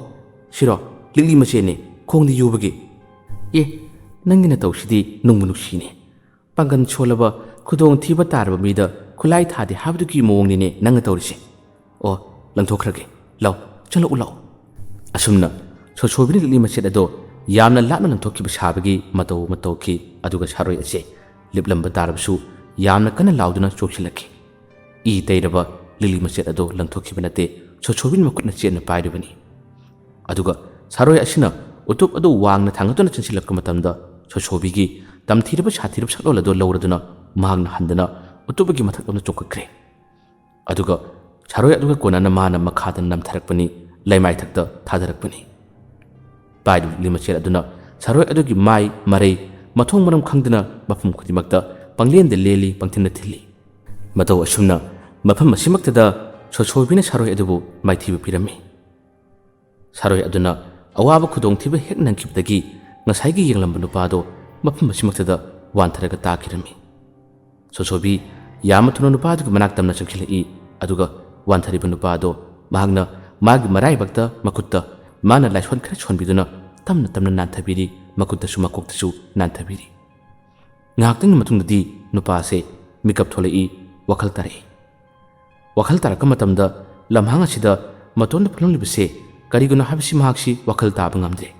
ꯁꯤꯔꯣ, ꯂꯤꯛꯂꯤ ꯃꯆꯦꯠꯅꯤ, ꯈꯣꯡꯗ ꯌꯨꯕꯒꯤ꯫ ꯑꯦ, ꯅꯪꯒꯤ ꯅꯇꯧꯁꯤꯗꯤ ꯅꯨꯡꯕꯨ ꯅꯨꯡꯁꯤꯅꯦ꯫ ꯄꯥꯡꯒꯜ ꯁꯣꯜꯂꯕ, ꯈꯨꯗꯣꯡꯊꯤꯕ ꯇꯥꯔꯕ ꯃꯤꯗ ꯈꯨꯠꯂꯥꯏ ꯊꯥꯗꯦ ꯍꯥꯏꯕꯗꯨꯒꯤ ꯃꯑꯣꯡꯅꯤꯅꯦ ꯅꯪꯅ ꯇꯧꯔꯤꯁꯦ꯫ ꯑꯣ, ꯂꯪꯊꯣꯛꯈ꯭ꯔꯒꯦ꯫ ꯂꯥꯎ, ꯆꯪꯂꯛꯎ ꯂꯥꯎ꯫" ꯑꯁꯨꯝꯅ ꯁꯣꯁꯣꯕꯤꯅ ꯂꯤꯛꯂꯤ ꯃꯆꯦꯠ ꯑꯗꯣ ꯌꯥꯝꯅ ꯂꯥꯞꯅ ꯂꯪꯊꯣꯛꯈꯤꯕ ꯁꯥꯕꯒꯤ ꯃꯇꯧ ꯑꯃ ꯇꯧꯈꯤ꯫ ꯑꯗꯨꯒ ꯁꯥꯔꯣꯏ ꯑꯁꯦ ꯂꯤꯞꯂꯝꯕ ꯇꯥꯔꯕꯁꯨ ꯌꯥꯝꯅ ꯀꯟꯅ ꯂꯥꯎꯗꯨꯅ ꯆꯣꯛꯁꯤꯜꯂꯛꯈꯤ꯫ ꯏ ꯇꯩꯔꯕ ꯂꯤꯛꯂꯤ ꯃꯆꯦꯠ ꯑꯗꯨ ꯂꯪꯊꯣꯛꯈꯤꯕ ꯅꯠꯇꯦ, ꯁꯣꯁꯣꯕꯤꯅ ꯃꯈꯨꯠꯅ ꯆꯦꯠꯅ ꯄꯥꯏꯔꯤꯕꯅꯤ꯫ ꯑꯗꯨꯒ ꯁꯥꯔꯣꯏ ꯑꯁꯤꯅ ꯎꯇꯨꯞ ꯑꯗꯨ ꯋꯥꯡꯅ ꯊꯥꯡꯒꯠꯇꯨꯅ ꯆꯦꯟꯁꯤꯜꯂꯛꯄ ꯃꯇꯝꯗ, ꯁꯣꯁꯣꯕꯤꯒꯤ ꯇꯝꯊꯤꯔꯕ ꯁꯥꯊꯤꯔꯕ ꯁꯛꯂꯣꯟ ꯑꯗꯨ ꯂꯧꯔꯗꯨꯅ ꯃꯍꯥꯛꯅ ꯍꯟꯗꯅ ꯎꯇꯨꯞ ꯑꯗꯨꯒꯤ ꯃꯊꯛ ꯂꯣꯝꯗ ꯆꯣꯡꯈꯠꯈ꯭ꯔꯦ꯫ ꯑꯗꯨꯒ ꯁꯥꯔꯣꯏ ꯑꯗꯨꯒ ꯀꯣꯟꯅꯅ ꯃꯥꯅ ꯃꯈꯥꯗ ꯅꯝꯊꯔꯛꯄꯅꯤ, ꯂꯩꯃꯥꯏꯊꯛꯇ ꯊꯥꯗꯔꯛꯄꯅꯤ꯫ ꯄꯥꯏꯔꯤꯕ ꯂꯤꯛꯂꯤ ꯃꯆꯦꯠ ꯑꯗꯨꯅ ꯁꯥꯔꯣꯏ ꯑꯗꯨꯒꯤ ꯃꯥꯏ, ꯃꯔꯩ, ꯃꯊꯣꯡ ꯃꯔꯝ ꯈꯪꯗꯅ ꯃꯐꯝ ꯈꯨꯗꯤꯡꯃꯛꯇ ꯄꯪꯂꯦꯟꯗ ꯂꯦꯜꯂꯤ, ꯄꯪꯊꯤꯟꯗ ꯊꯤꯜꯂꯤ꯫ ꯃꯇꯧ ꯑꯁꯨꯝꯅ ꯃꯐꯝ ꯑꯁꯤꯃꯛꯇꯗ ꯁꯣꯁꯣꯕꯤꯅ ꯁꯥꯔꯣꯏ ꯑꯗꯨꯕꯨ ꯃꯥꯏꯊꯤꯕ ꯄꯤꯔꯝꯃꯤ꯫ ꯁꯥꯔꯣꯏ ꯑꯗꯨꯅ ꯑꯋꯥꯕ ꯈꯨꯗꯣꯡꯊꯤꯕ ꯍꯦꯛ ꯅꯪꯈꯤꯕꯗꯒꯤ ꯉꯁꯥꯏꯒꯤ ꯌꯦꯡꯂꯝꯕ ꯅꯨꯄꯥꯗꯣ ꯃꯐꯝ ꯑꯁꯤꯃꯛꯇꯗ ꯋꯥꯟꯊꯔꯒ ꯇꯥꯈꯤꯔꯝꯃꯤ꯫ ꯁꯣꯁꯣꯕꯤ ꯌꯥꯝꯅ ꯊꯨꯅ ꯅꯨꯄꯥ ꯑꯗꯨꯒꯤ ꯃꯅꯥꯛ ꯇꯝꯅ ꯆꯪꯁꯤꯜꯂꯛꯏ, ꯑꯗꯨꯒ ꯋꯥꯟꯊꯔꯤꯕ ꯅꯨꯄꯥ ꯑꯗꯣ ꯃꯍꯥꯛꯅ ꯃꯥꯒꯤ ꯃꯔꯥꯏꯕꯛꯇ ꯃꯈꯨꯠꯇ ꯃꯥꯅ ꯂꯥꯏꯁꯣꯟ ꯈꯔ ꯁꯣꯟꯕꯤꯗꯨꯅ ꯇꯞꯅ ꯇꯞꯅ ꯅꯥꯟꯊꯕꯤꯔꯤ, ꯃꯈꯨꯠꯇꯁꯨ ꯃꯀꯣꯛꯇꯁꯨ ꯅꯥꯟꯊꯕꯤꯔꯤ꯫ ꯉꯥꯏꯍꯥꯛꯇꯪꯒꯤ ꯃꯇꯨꯡꯗꯗꯤ ꯅꯨꯄꯥ ꯑꯁꯦ ꯃꯤꯀꯞ ꯊꯣꯛꯂꯛꯏ, ꯋꯥꯈꯜ ꯇꯥꯔꯛꯏ꯫ ꯋꯥꯈꯜ ꯇꯥꯔꯛꯄ ꯃꯇꯝꯗ ꯂꯝꯍꯥꯡ ꯑꯁꯤꯗ ꯃꯇꯣꯝꯇ ꯐꯝꯂꯝꯂꯤꯕꯁꯦ ꯀꯔꯤꯒꯤꯅꯣ ꯍꯥꯏꯕꯁꯤ ꯃꯍꯥꯛꯁꯤ ꯋꯥꯈꯜ ꯇꯥꯕ ꯉꯝꯗ꯭ꯔꯦ꯫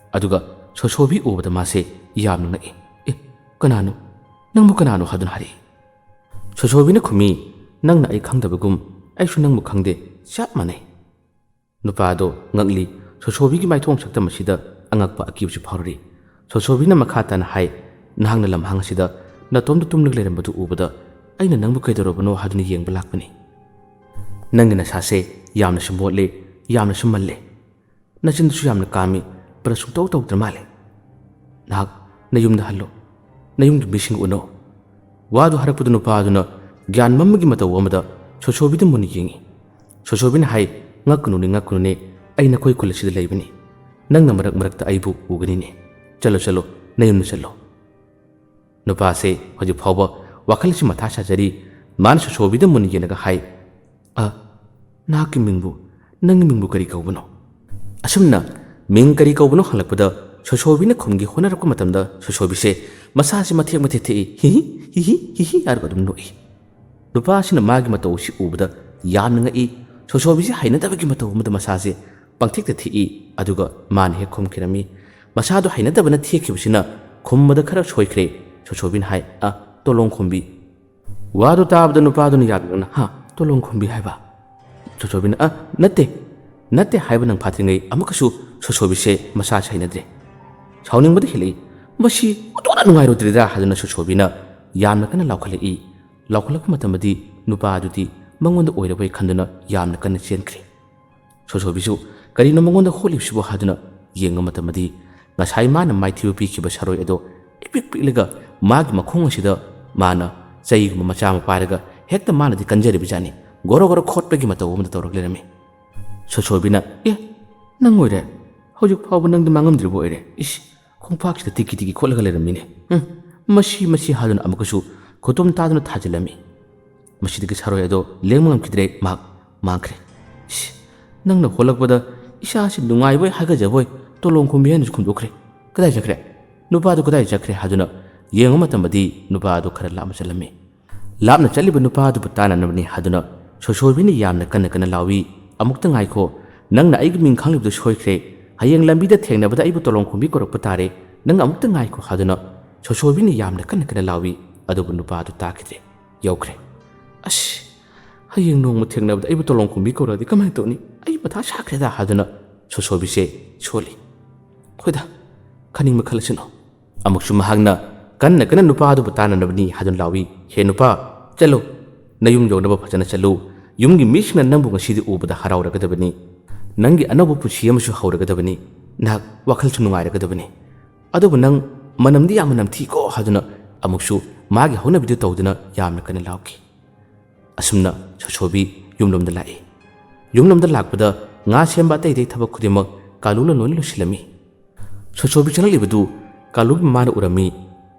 ꯑꯗꯨꯒ ꯁꯣꯁꯣꯕꯤ ꯎꯕꯗ ꯃꯥꯁꯦ ꯌꯥꯝꯅ ꯉꯛꯏ꯫ "ꯑꯦ, ꯀꯅꯥꯅꯣ? ꯅꯪꯕꯨ ꯀꯅꯥꯅꯣ?" ꯍꯥꯏꯗꯨꯅ ꯍꯥꯏꯔꯛꯏ꯫ ꯁꯣꯁꯣꯕꯤꯅ ꯈꯨꯝꯃꯤ, "ꯅꯪꯅ ꯑꯩ ꯈꯪꯗꯕꯒꯨꯝ ꯑꯩꯁꯨ ꯅꯪꯕꯨ ꯈꯪꯗꯦ, ꯆꯞ ꯃꯥꯟꯅꯩ"꯫ ꯅꯨꯄꯥ ꯑꯗꯣ ꯉꯛꯂꯤ꯫ ꯁꯣꯁꯣꯕꯤꯒꯤ ꯃꯥꯏꯊꯣꯡ ꯁꯛꯇꯝ ꯑꯁꯤꯗ ꯑꯉꯛꯄ ꯑꯀꯤꯕꯁꯨ ꯐꯥꯎꯔꯤ꯫ ꯁꯣꯁꯣꯕꯤꯅ ꯃꯈꯥ ꯇꯥꯅ ꯍꯥꯏ, "ꯅꯍꯥꯛꯅ ꯂꯝꯍꯥꯡ ꯑꯁꯤꯗ ꯅꯇꯣꯝꯇ ꯇꯨꯝꯂꯒ ꯂꯩꯔꯝꯕꯗꯨ ꯎꯕꯗ ꯑꯩꯅ ꯅꯪꯕꯨ ꯀꯩꯗꯧꯔꯕꯅꯣ ꯍꯥꯏꯗꯨꯅ ꯌꯦꯡꯕ ꯂꯥꯛꯄꯅꯤ꯫ ꯅꯪꯒꯤ ꯅꯁꯥꯁꯦ ꯌꯥꯝꯅꯁꯨ ꯃꯣꯠꯂꯦ, ꯌꯥꯝꯅꯁꯨ ꯃꯜꯂꯦ꯫ ꯅꯆꯤꯟꯗꯨꯁꯨ ꯌꯥꯝꯅ ꯀꯥꯝꯃꯤ, ꯕ꯭ꯔꯁ ꯁꯨꯡꯇꯧ ꯇꯧꯗ꯭ꯔ ꯃꯥꯜꯂꯦ꯫ ꯅꯍꯥꯛ ꯅꯌꯨꯝꯗ ꯍꯜꯂꯣ, ꯅꯌꯨꯝꯒꯤ ꯃꯤꯁꯤꯡ ꯎꯅꯧ"꯫ ꯋꯥꯗꯨ ꯍꯥꯏꯔꯛꯄꯗꯨ ꯅꯨꯄꯥ ꯑꯗꯨꯅ ꯒ꯭ꯌꯥꯟ ꯃꯝꯕꯒꯤ ꯃꯇꯧ ꯑꯃꯗ ꯁꯣꯁꯣꯕꯤꯗ ꯃꯨꯟꯅ ꯌꯦꯡꯉꯤ꯫ ꯁꯣꯁꯣꯕꯤꯅ ꯍꯥꯏ, "ꯉꯛꯀꯅꯨꯅꯦ, ꯉꯛꯀꯅꯨꯅꯦ, ꯑꯩ ꯅꯈꯣꯏ ꯈꯨꯜ ꯑꯁꯤꯗ ꯂꯩꯕꯅꯤ꯫ ꯅꯪꯅ ꯃꯔꯛ ꯃꯔꯛꯇ ꯑꯩꯕꯨ ꯎꯒꯅꯤꯅꯦ꯫ ꯆꯠꯂꯣ, ꯆꯠꯂꯣ, ꯅꯌꯨꯝꯗ ꯆꯠꯂꯣ"꯫ ꯅꯨꯄꯥꯁꯦ ꯍꯧꯖꯤꯛ ꯐꯥꯎꯕ ꯋꯥꯈꯜ ꯑꯁꯤ ꯃꯊꯥ ꯁꯥꯖꯔꯤ꯫ ꯃꯥꯅ ꯁꯣꯁꯣꯕꯤꯗ ꯃꯨꯟꯅ ꯌꯦꯡꯂꯒ ꯍꯥꯏ, "ꯑ, ꯅꯍꯥꯛꯀꯤ ꯃꯤꯡꯕꯨ, ꯅꯪꯒꯤ ꯃꯤꯡꯕꯨ ꯀꯔꯤ ꯀꯧꯕꯅꯣ?" ꯑꯁꯨꯝꯅ ꯃꯤꯡ ꯀꯔꯤ ꯀꯧꯕꯅꯣ ꯍꯪꯂꯛꯄꯗ ꯁꯣꯁꯣꯕꯤꯅ ꯈꯨꯝꯒꯦ ꯍꯣꯠꯅꯔꯛꯄ ꯃꯇꯝꯗ ꯁꯣꯁꯣꯕꯤꯁꯦ ꯃꯁꯥꯁꯤ ꯃꯊꯦꯛ ꯃꯊꯦꯛ ꯊꯦꯛꯏ, "ꯍꯤ ꯍꯤ, ꯍꯤ ꯍꯤ" ꯍꯥꯏꯔꯒ ꯑꯗꯨꯝ ꯅꯣꯛꯏ꯫ ꯅꯨꯄꯥ ꯑꯁꯤꯅ ꯃꯥꯒꯤ ꯃꯇꯧ ꯑꯁꯤ ꯎꯕꯗ ꯌꯥꯝꯅ ꯉꯛꯏ꯫ ꯁꯣꯁꯣꯕꯤꯁꯦ ꯍꯩꯅꯗꯕꯒꯤ ꯃꯇꯧ ꯑꯃꯗ ꯃꯁꯥꯁꯦ ꯄꯪꯊꯦꯛꯇ ꯊꯦꯛꯏ꯫ ꯑꯗꯨꯒ ꯃꯥꯅ ꯍꯦꯛ ꯈꯨꯝꯈꯤꯔꯝꯃꯤ꯫ ꯃꯁꯥꯗꯨ ꯍꯩꯅꯗꯕꯅ ꯊꯦꯛꯈꯤꯕꯁꯤꯅ ꯈꯨꯝꯕꯗ ꯈꯔ ꯁꯣꯏꯈ꯭ꯔꯦ꯫ ꯁꯣꯁꯣꯕꯤꯅ ꯍꯥꯏ, "ꯑ, "ꯇꯣꯂꯣꯡꯈꯣꯝꯕꯤ"꯫ ꯋꯥꯗꯨ ꯇꯥꯕꯗ ꯅꯨꯄꯥꯗꯨꯅ ꯌꯥꯗꯗꯅ, "ꯍꯥ? ꯇꯣꯂꯣꯡꯈꯣꯝꯕꯤ ꯍꯥꯏꯕ?" ꯁꯣꯁꯣꯕꯤꯅ, "ꯑ, ꯅꯠꯇꯦ, ꯅꯠꯇꯦ" ꯍꯥꯏꯕ ꯅꯪ ꯐꯥꯠꯇ꯭ꯔꯤꯉꯩ ꯑꯃꯨꯛꯀꯁꯨ ꯁꯣꯁꯣꯕꯤꯁꯦ ꯃꯁꯥꯁꯦ ꯍꯩꯅꯗ꯭ꯔꯦ꯫ ꯁꯥꯎꯅꯤꯡꯕꯗ ꯍꯦꯜꯂꯛꯏ꯫ "ꯃꯁꯤ ꯑꯣꯟꯊꯣꯛꯅ ꯅꯨꯡꯉꯥꯏꯔꯣꯏꯗ꯭ꯔꯤꯗ" ꯍꯥꯏꯗꯨꯅ ꯁꯣꯁꯣꯕꯤꯅ ꯌꯥꯝꯅ ꯀꯟꯅ ꯂꯥꯎꯈꯠꯂꯛꯏ꯫ ꯂꯥꯎꯈꯠꯂꯛꯄ ꯃꯇꯝꯗꯗꯤ ꯅꯨꯄꯥ ꯑꯗꯨꯗꯤ ꯃꯉꯣꯟꯗ ꯑꯣꯏꯔꯕꯣꯏ ꯈꯟꯗꯨꯅ ꯌꯥꯝꯅ ꯀꯟꯅ ꯆꯦꯟꯈ꯭ꯔꯦ꯫ ꯁꯣꯁꯣꯕꯤꯁꯨ ꯀꯔꯤꯅꯣ ꯃꯉꯣꯟꯗ ꯍꯣꯠꯂꯤꯕꯁꯤꯕꯣ ꯍꯥꯏꯗꯨꯅ ꯌꯦꯡꯕ ꯃꯇꯝꯗꯗꯤ ꯉꯁꯥꯏ ꯃꯥꯅ ꯃꯥꯏꯊꯤꯕ ꯄꯤꯈꯤꯕ ꯁꯔꯣꯏ ꯑꯗꯣ ꯏꯄꯤꯛ ꯄꯤꯛꯂꯒ ꯃꯥꯒꯤ ꯃꯈꯣꯡ ꯑꯁꯤꯗ ꯃꯥꯅ ꯆꯩꯒꯨꯝꯕ ꯃꯆꯥ ꯑꯃ ꯄꯥꯏꯔꯒ ꯍꯦꯛꯇ ꯃꯥꯅꯗꯤ ꯀꯟꯖꯔꯤꯕ ꯖꯥꯠꯅꯤ꯫ ꯒꯣꯔꯣ ꯒꯣꯔꯣ ꯈꯣꯠꯄꯒꯤ ꯃꯇꯧ ꯑꯃꯗ ꯇꯧꯔꯛ ꯂꯩꯔꯝꯃꯤ꯫ ꯁꯣꯁꯣꯕꯤꯅ, "ꯑꯦ, ꯅꯪ ꯑꯣꯏꯔꯦ? ꯍꯧꯖꯤꯛ ꯐꯥꯎꯕ ꯅꯪꯗꯤ ꯃꯥꯡꯉꯝꯗ꯭ꯔꯤꯕ ꯑꯣꯏꯔꯦ꯫ ꯏꯁ, ꯈꯣꯡꯄꯥꯛꯁꯤꯗ ꯇꯤꯀꯤ ꯇꯤꯀꯤ ꯈꯣꯠꯂꯒ ꯂꯩꯔꯝꯃꯤꯅꯦ꯫ ꯎꯝ, ꯃꯁꯤ, ꯃꯁꯤ" ꯍꯥꯏꯗꯨꯅ ꯑꯃꯨꯛꯀꯁꯨ ꯈꯨꯇꯨꯝ ꯇꯥꯗꯨꯅ ꯊꯥꯖꯤꯜꯂꯝꯃꯤ꯫ ꯃꯁꯤꯗꯒꯤ ꯁꯔꯣꯏ ꯑꯗꯣ ꯂꯦꯡꯕ ꯉꯝꯈꯤꯗ꯭ꯔꯦ, ꯃꯍꯥꯛ ꯃꯥꯡꯈ꯭ꯔꯦ꯫ "ꯏꯁ, ꯅꯪꯅ ꯍꯣꯜꯂꯛꯄꯗ ꯏꯁꯥꯁꯤ ꯅꯨꯡꯉꯥꯏꯕꯣꯏ ꯍꯥꯒꯠꯆꯕꯣꯏ ꯇꯣꯂꯣꯡ ꯈꯨꯝꯕꯤ ꯍꯥꯏꯅꯁꯨ ꯈꯨꯝꯗꯣꯛꯈ꯭ꯔꯦ꯫ ꯀꯗꯥꯏ ꯆꯠꯈ꯭ꯔꯦ? ꯅꯨꯄꯥꯗꯨ ꯀꯗꯥꯏ ꯆꯠꯈ꯭ꯔꯦ?" ꯍꯥꯏꯗꯨꯅ ꯌꯦꯡꯕ ꯃꯇꯝꯗꯗꯤ ꯅꯨꯄꯥ ꯑꯗꯨ ꯈꯔ ꯂꯥꯞꯅ ꯆꯠꯂꯝꯃꯤ꯫ ꯂꯥꯞꯅ ꯆꯠꯂꯤꯕ ꯅꯨꯄꯥ ꯑꯗꯨꯕꯨ ꯇꯥꯅꯅꯕꯅꯤ ꯍꯥꯏꯗꯨꯅ ꯁꯣꯁꯣꯕꯤꯅ ꯌꯥꯝꯅ ꯀꯟꯅ ꯀꯟꯅ ꯂꯥꯎꯏ, "ꯑꯃꯨꯛꯇ ꯉꯥꯏꯈꯣ, ꯅꯪꯅ ꯑꯩꯒꯤ ꯃꯤꯡ ꯈꯪꯂꯤꯕꯗꯨ ꯁꯣꯏꯈ꯭ꯔꯦ꯫ ꯍꯌꯦꯡ ꯂꯝꯕꯤꯗ ꯊꯦꯡꯅꯕꯗ ꯑꯩꯕꯨ ꯇꯣꯂꯣꯡ ꯈꯨꯝꯕꯤ ꯀꯧꯔꯛꯄ ꯇꯥꯔꯦ꯫ ꯅꯪ ꯑꯃꯨꯛꯇ ꯉꯥꯏꯈꯣ" ꯍꯥꯏꯗꯨꯅ ꯁꯣꯁꯣꯕꯤꯅ ꯌꯥꯝꯅ ꯀꯟꯅ ꯀꯟꯅ ꯂꯥꯎꯏ꯫ ꯑꯗꯨꯕꯨ ꯅꯨꯄꯥ ꯑꯗꯨ ꯇꯥꯈꯤꯗ꯭ꯔꯦ꯫ ꯌꯧꯈ꯭ꯔꯦ꯫ "ꯑꯁ, ꯍꯌꯦꯡ ꯅꯣꯡꯃ ꯊꯦꯡꯅꯕꯗ ꯑꯩꯕꯨ ꯇꯣꯂꯣꯡ ꯈꯨꯝꯕꯤ ꯀꯧꯔꯛꯑꯗꯤ ꯀꯃꯥꯏꯅ ꯇꯧꯅꯤ? ꯑꯩ ꯃꯊꯥ ꯁꯥꯈ꯭ꯔꯦꯗ" ꯍꯥꯏꯗꯨꯅ ꯁꯣꯁꯣꯕꯤꯁꯦ ꯁꯣꯜꯂꯤ꯫ "ꯍꯣꯏꯗ, ꯈꯟꯅꯤꯡꯕ ꯈꯜꯂꯁꯅꯨ"꯫ ꯑꯃꯨꯛꯁꯨ ꯃꯍꯥꯛꯅ ꯀꯟꯅ ꯀꯟꯅ ꯅꯨꯄꯥ ꯑꯗꯨꯕꯨ ꯇꯥꯅꯅꯕꯅꯤ ꯍꯥꯏꯗꯨꯅ ꯂꯥꯎꯏ, "ꯍꯦ ꯅꯨꯄꯥ, ꯆꯠꯂꯨ꯫ ꯅꯌꯨꯝ ꯌꯧꯅꯕ ꯐꯖꯅ ꯆꯠꯂꯨ꯫ ꯌꯨꯝꯒꯤ ꯃꯤꯁꯤꯡꯅ ꯅꯪꯕꯨ ꯉꯁꯤꯗꯤ ꯎꯕꯗ ꯍꯔꯥꯎꯔꯒꯗꯕꯅꯤ꯫ ꯅꯪꯒꯤ ꯑꯅꯧꯕ ꯄꯨꯟꯁꯤ ꯑꯃꯁꯨ ꯍꯧꯔꯒꯗꯕꯅꯤ꯫ ꯅꯍꯥꯛ ꯋꯥꯈꯜꯁꯨ ꯅꯨꯡꯉꯥꯏꯔꯒꯗꯕꯅꯤ꯫ ꯑꯗꯨꯕꯨ ꯅꯪ ꯃꯅꯝꯗꯤ ꯌꯥꯝꯅ ꯅꯝꯊꯤꯀꯣ" ꯍꯥꯏꯗꯨꯅ ꯑꯃꯨꯛꯁꯨ ꯃꯥꯒꯤ ꯍꯧꯅꯕꯤꯗꯨ ꯇꯧꯗꯨꯅ ꯌꯥꯝꯅ ꯀꯟꯅ ꯂꯥꯎꯈꯤ꯫ ꯑꯁꯨꯝꯅ ꯁꯣꯁꯣꯕꯤ ꯌꯨꯝꯂꯣꯝꯗ ꯂꯥꯛꯏ꯫ ꯌꯨꯝꯂꯣꯝꯗ ꯂꯥꯛꯄꯗ ꯉꯥ ꯁꯦꯝꯕ ꯑꯇꯩ ꯑꯇꯩ ꯊꯕꯛ ꯈꯨꯗꯤꯡꯃꯛ ꯀꯥꯂꯨꯅ ꯂꯣꯏꯅ ꯂꯣꯏꯁꯤꯜꯂꯝꯃꯤ꯫ ꯁꯣꯁꯣꯕꯤ ꯆꯪꯂꯛꯂꯤꯕꯗꯨ ꯀꯥꯂꯨꯒꯤ ꯃꯃꯥꯅ ꯎꯔꯝꯃꯤ꯫